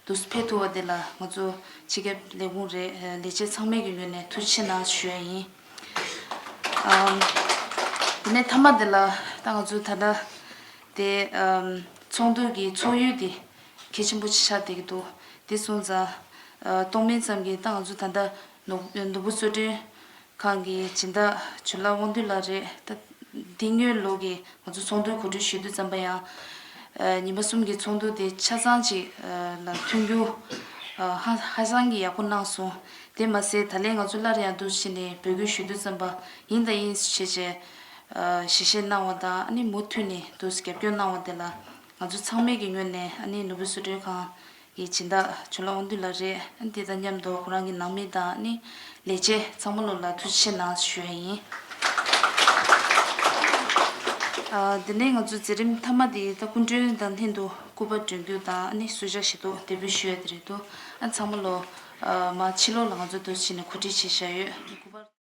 འདུག་སེ་ཕེབས་ཐུབ་པ་དེ་ལ་ང་ཚོ་སྤྱི་ཁྱབ་ལས་ཁུངས་རེད། ཨ། ལས་བྱེད་ཚང་མའི་གི་ངོས་ནས་ཐུགས་རྗེ་ཆེ་གནང་ཞུ་ཡ་ཡིན། ཨམ། དེ་ནས་མཐའ་མ་དེ་ལ་ད་ང་ཚོ་ད་ལྟ་དེ། ཨམ། ཚོགས་འདུ་གི་ཚོགས་ཡུལ་དེ་གལ་ཆེན་པོ་ཆགས་བསྡད་ཀྱི་འདུག་དེ་སོང་ཙང་། ཨ། ཏོག་དམན་ཙམ་གྱིས་ད་ང་ཚོ་ད་ལྟ་ནོར། ནོར་བུ་གསོལ་མགྲོན་ཁང་གི་སྦྱིན་བདག་ཇོ་ལགས་དབང་འདུས་ལགས་རེད། ད་འདི་སྔོན་ལོ་གི་ང་ཚོ་ཚོགས་འདུ་གོ་སྒྲིག་ཞུ་དུས་ཙམ་པ་ཡང་། ཨ། ཉི་མ་གསུམ་གྱི་ཚོགས་འདུ་དེ་ཆ་ཚང་ཅིག་ཨ། ལ་མཐུན་འགྱུར། ཨ། ཧ། ཧ་ཅང་གི་ཡག་པོ་གནང་སོང་། དེ་མ་ཟད་ད་ལན་ང་ཚོ་སླར་ཡང་འདུག་སེ་བྱས་ནས་འབོད་སྐུལ་ཞུ་དུས་ཙམ་པ་ཡིན་དང་ཡིན་ཞེས་བྱས། ཨ། ཞལ་བཞེས་གནང་བ་དང་། ཨ་ནི་མུ་མཐུད་ནས་འདུག་སེ་རྒྱབ་སྐྱོར་གནང་བ་དེ་ལ་ང་ཚོ་ཚང་མའི་གི་ངོས་ནས། ཨ་ནི་ནོར་བུ་གསོལ་མགྲོན་ཁང་གི་སྦྱིན་བདག་ཇོ་ལགས་དབང་འདུས་ལགས་རེད། ཨ་ནི་དེ་དང་མཉམ་དུ་ཁོ་རང་གི་ནང་མི་དང་། ཨ་ནི་ལས་བྱེད་ཚང་མ་ལོ་ལ་ཐུགས་རྗེ་ཆེ་གནང་ཞུ་ཡ་ཡིན། ཨ། དེ་ནས་ང་ཚོ་མཛད་རིམ་མཐའ་མ་དེ་ད་སྐུ་མགྲོན་དང་ལྷན་དུ་སྐུ་པར་སྒྲོན་རྒྱུ་དང་། ཨ་ནི་གསོལ་ཇ་བཞེས་འདུག་འདེགས་འབུལ་ཞུ་ཡ་དེ་རེད་འདུག་ཨ། ཚང་མ་ལོ། ཨ། མ་ཕྱི་ལོགས་ལ་ང་ཚོ་འདུག་སེ་བྱས་ནས་གོ་སྒྲིག་བྱས་བཞག་ཡོད། སྐུ་པར།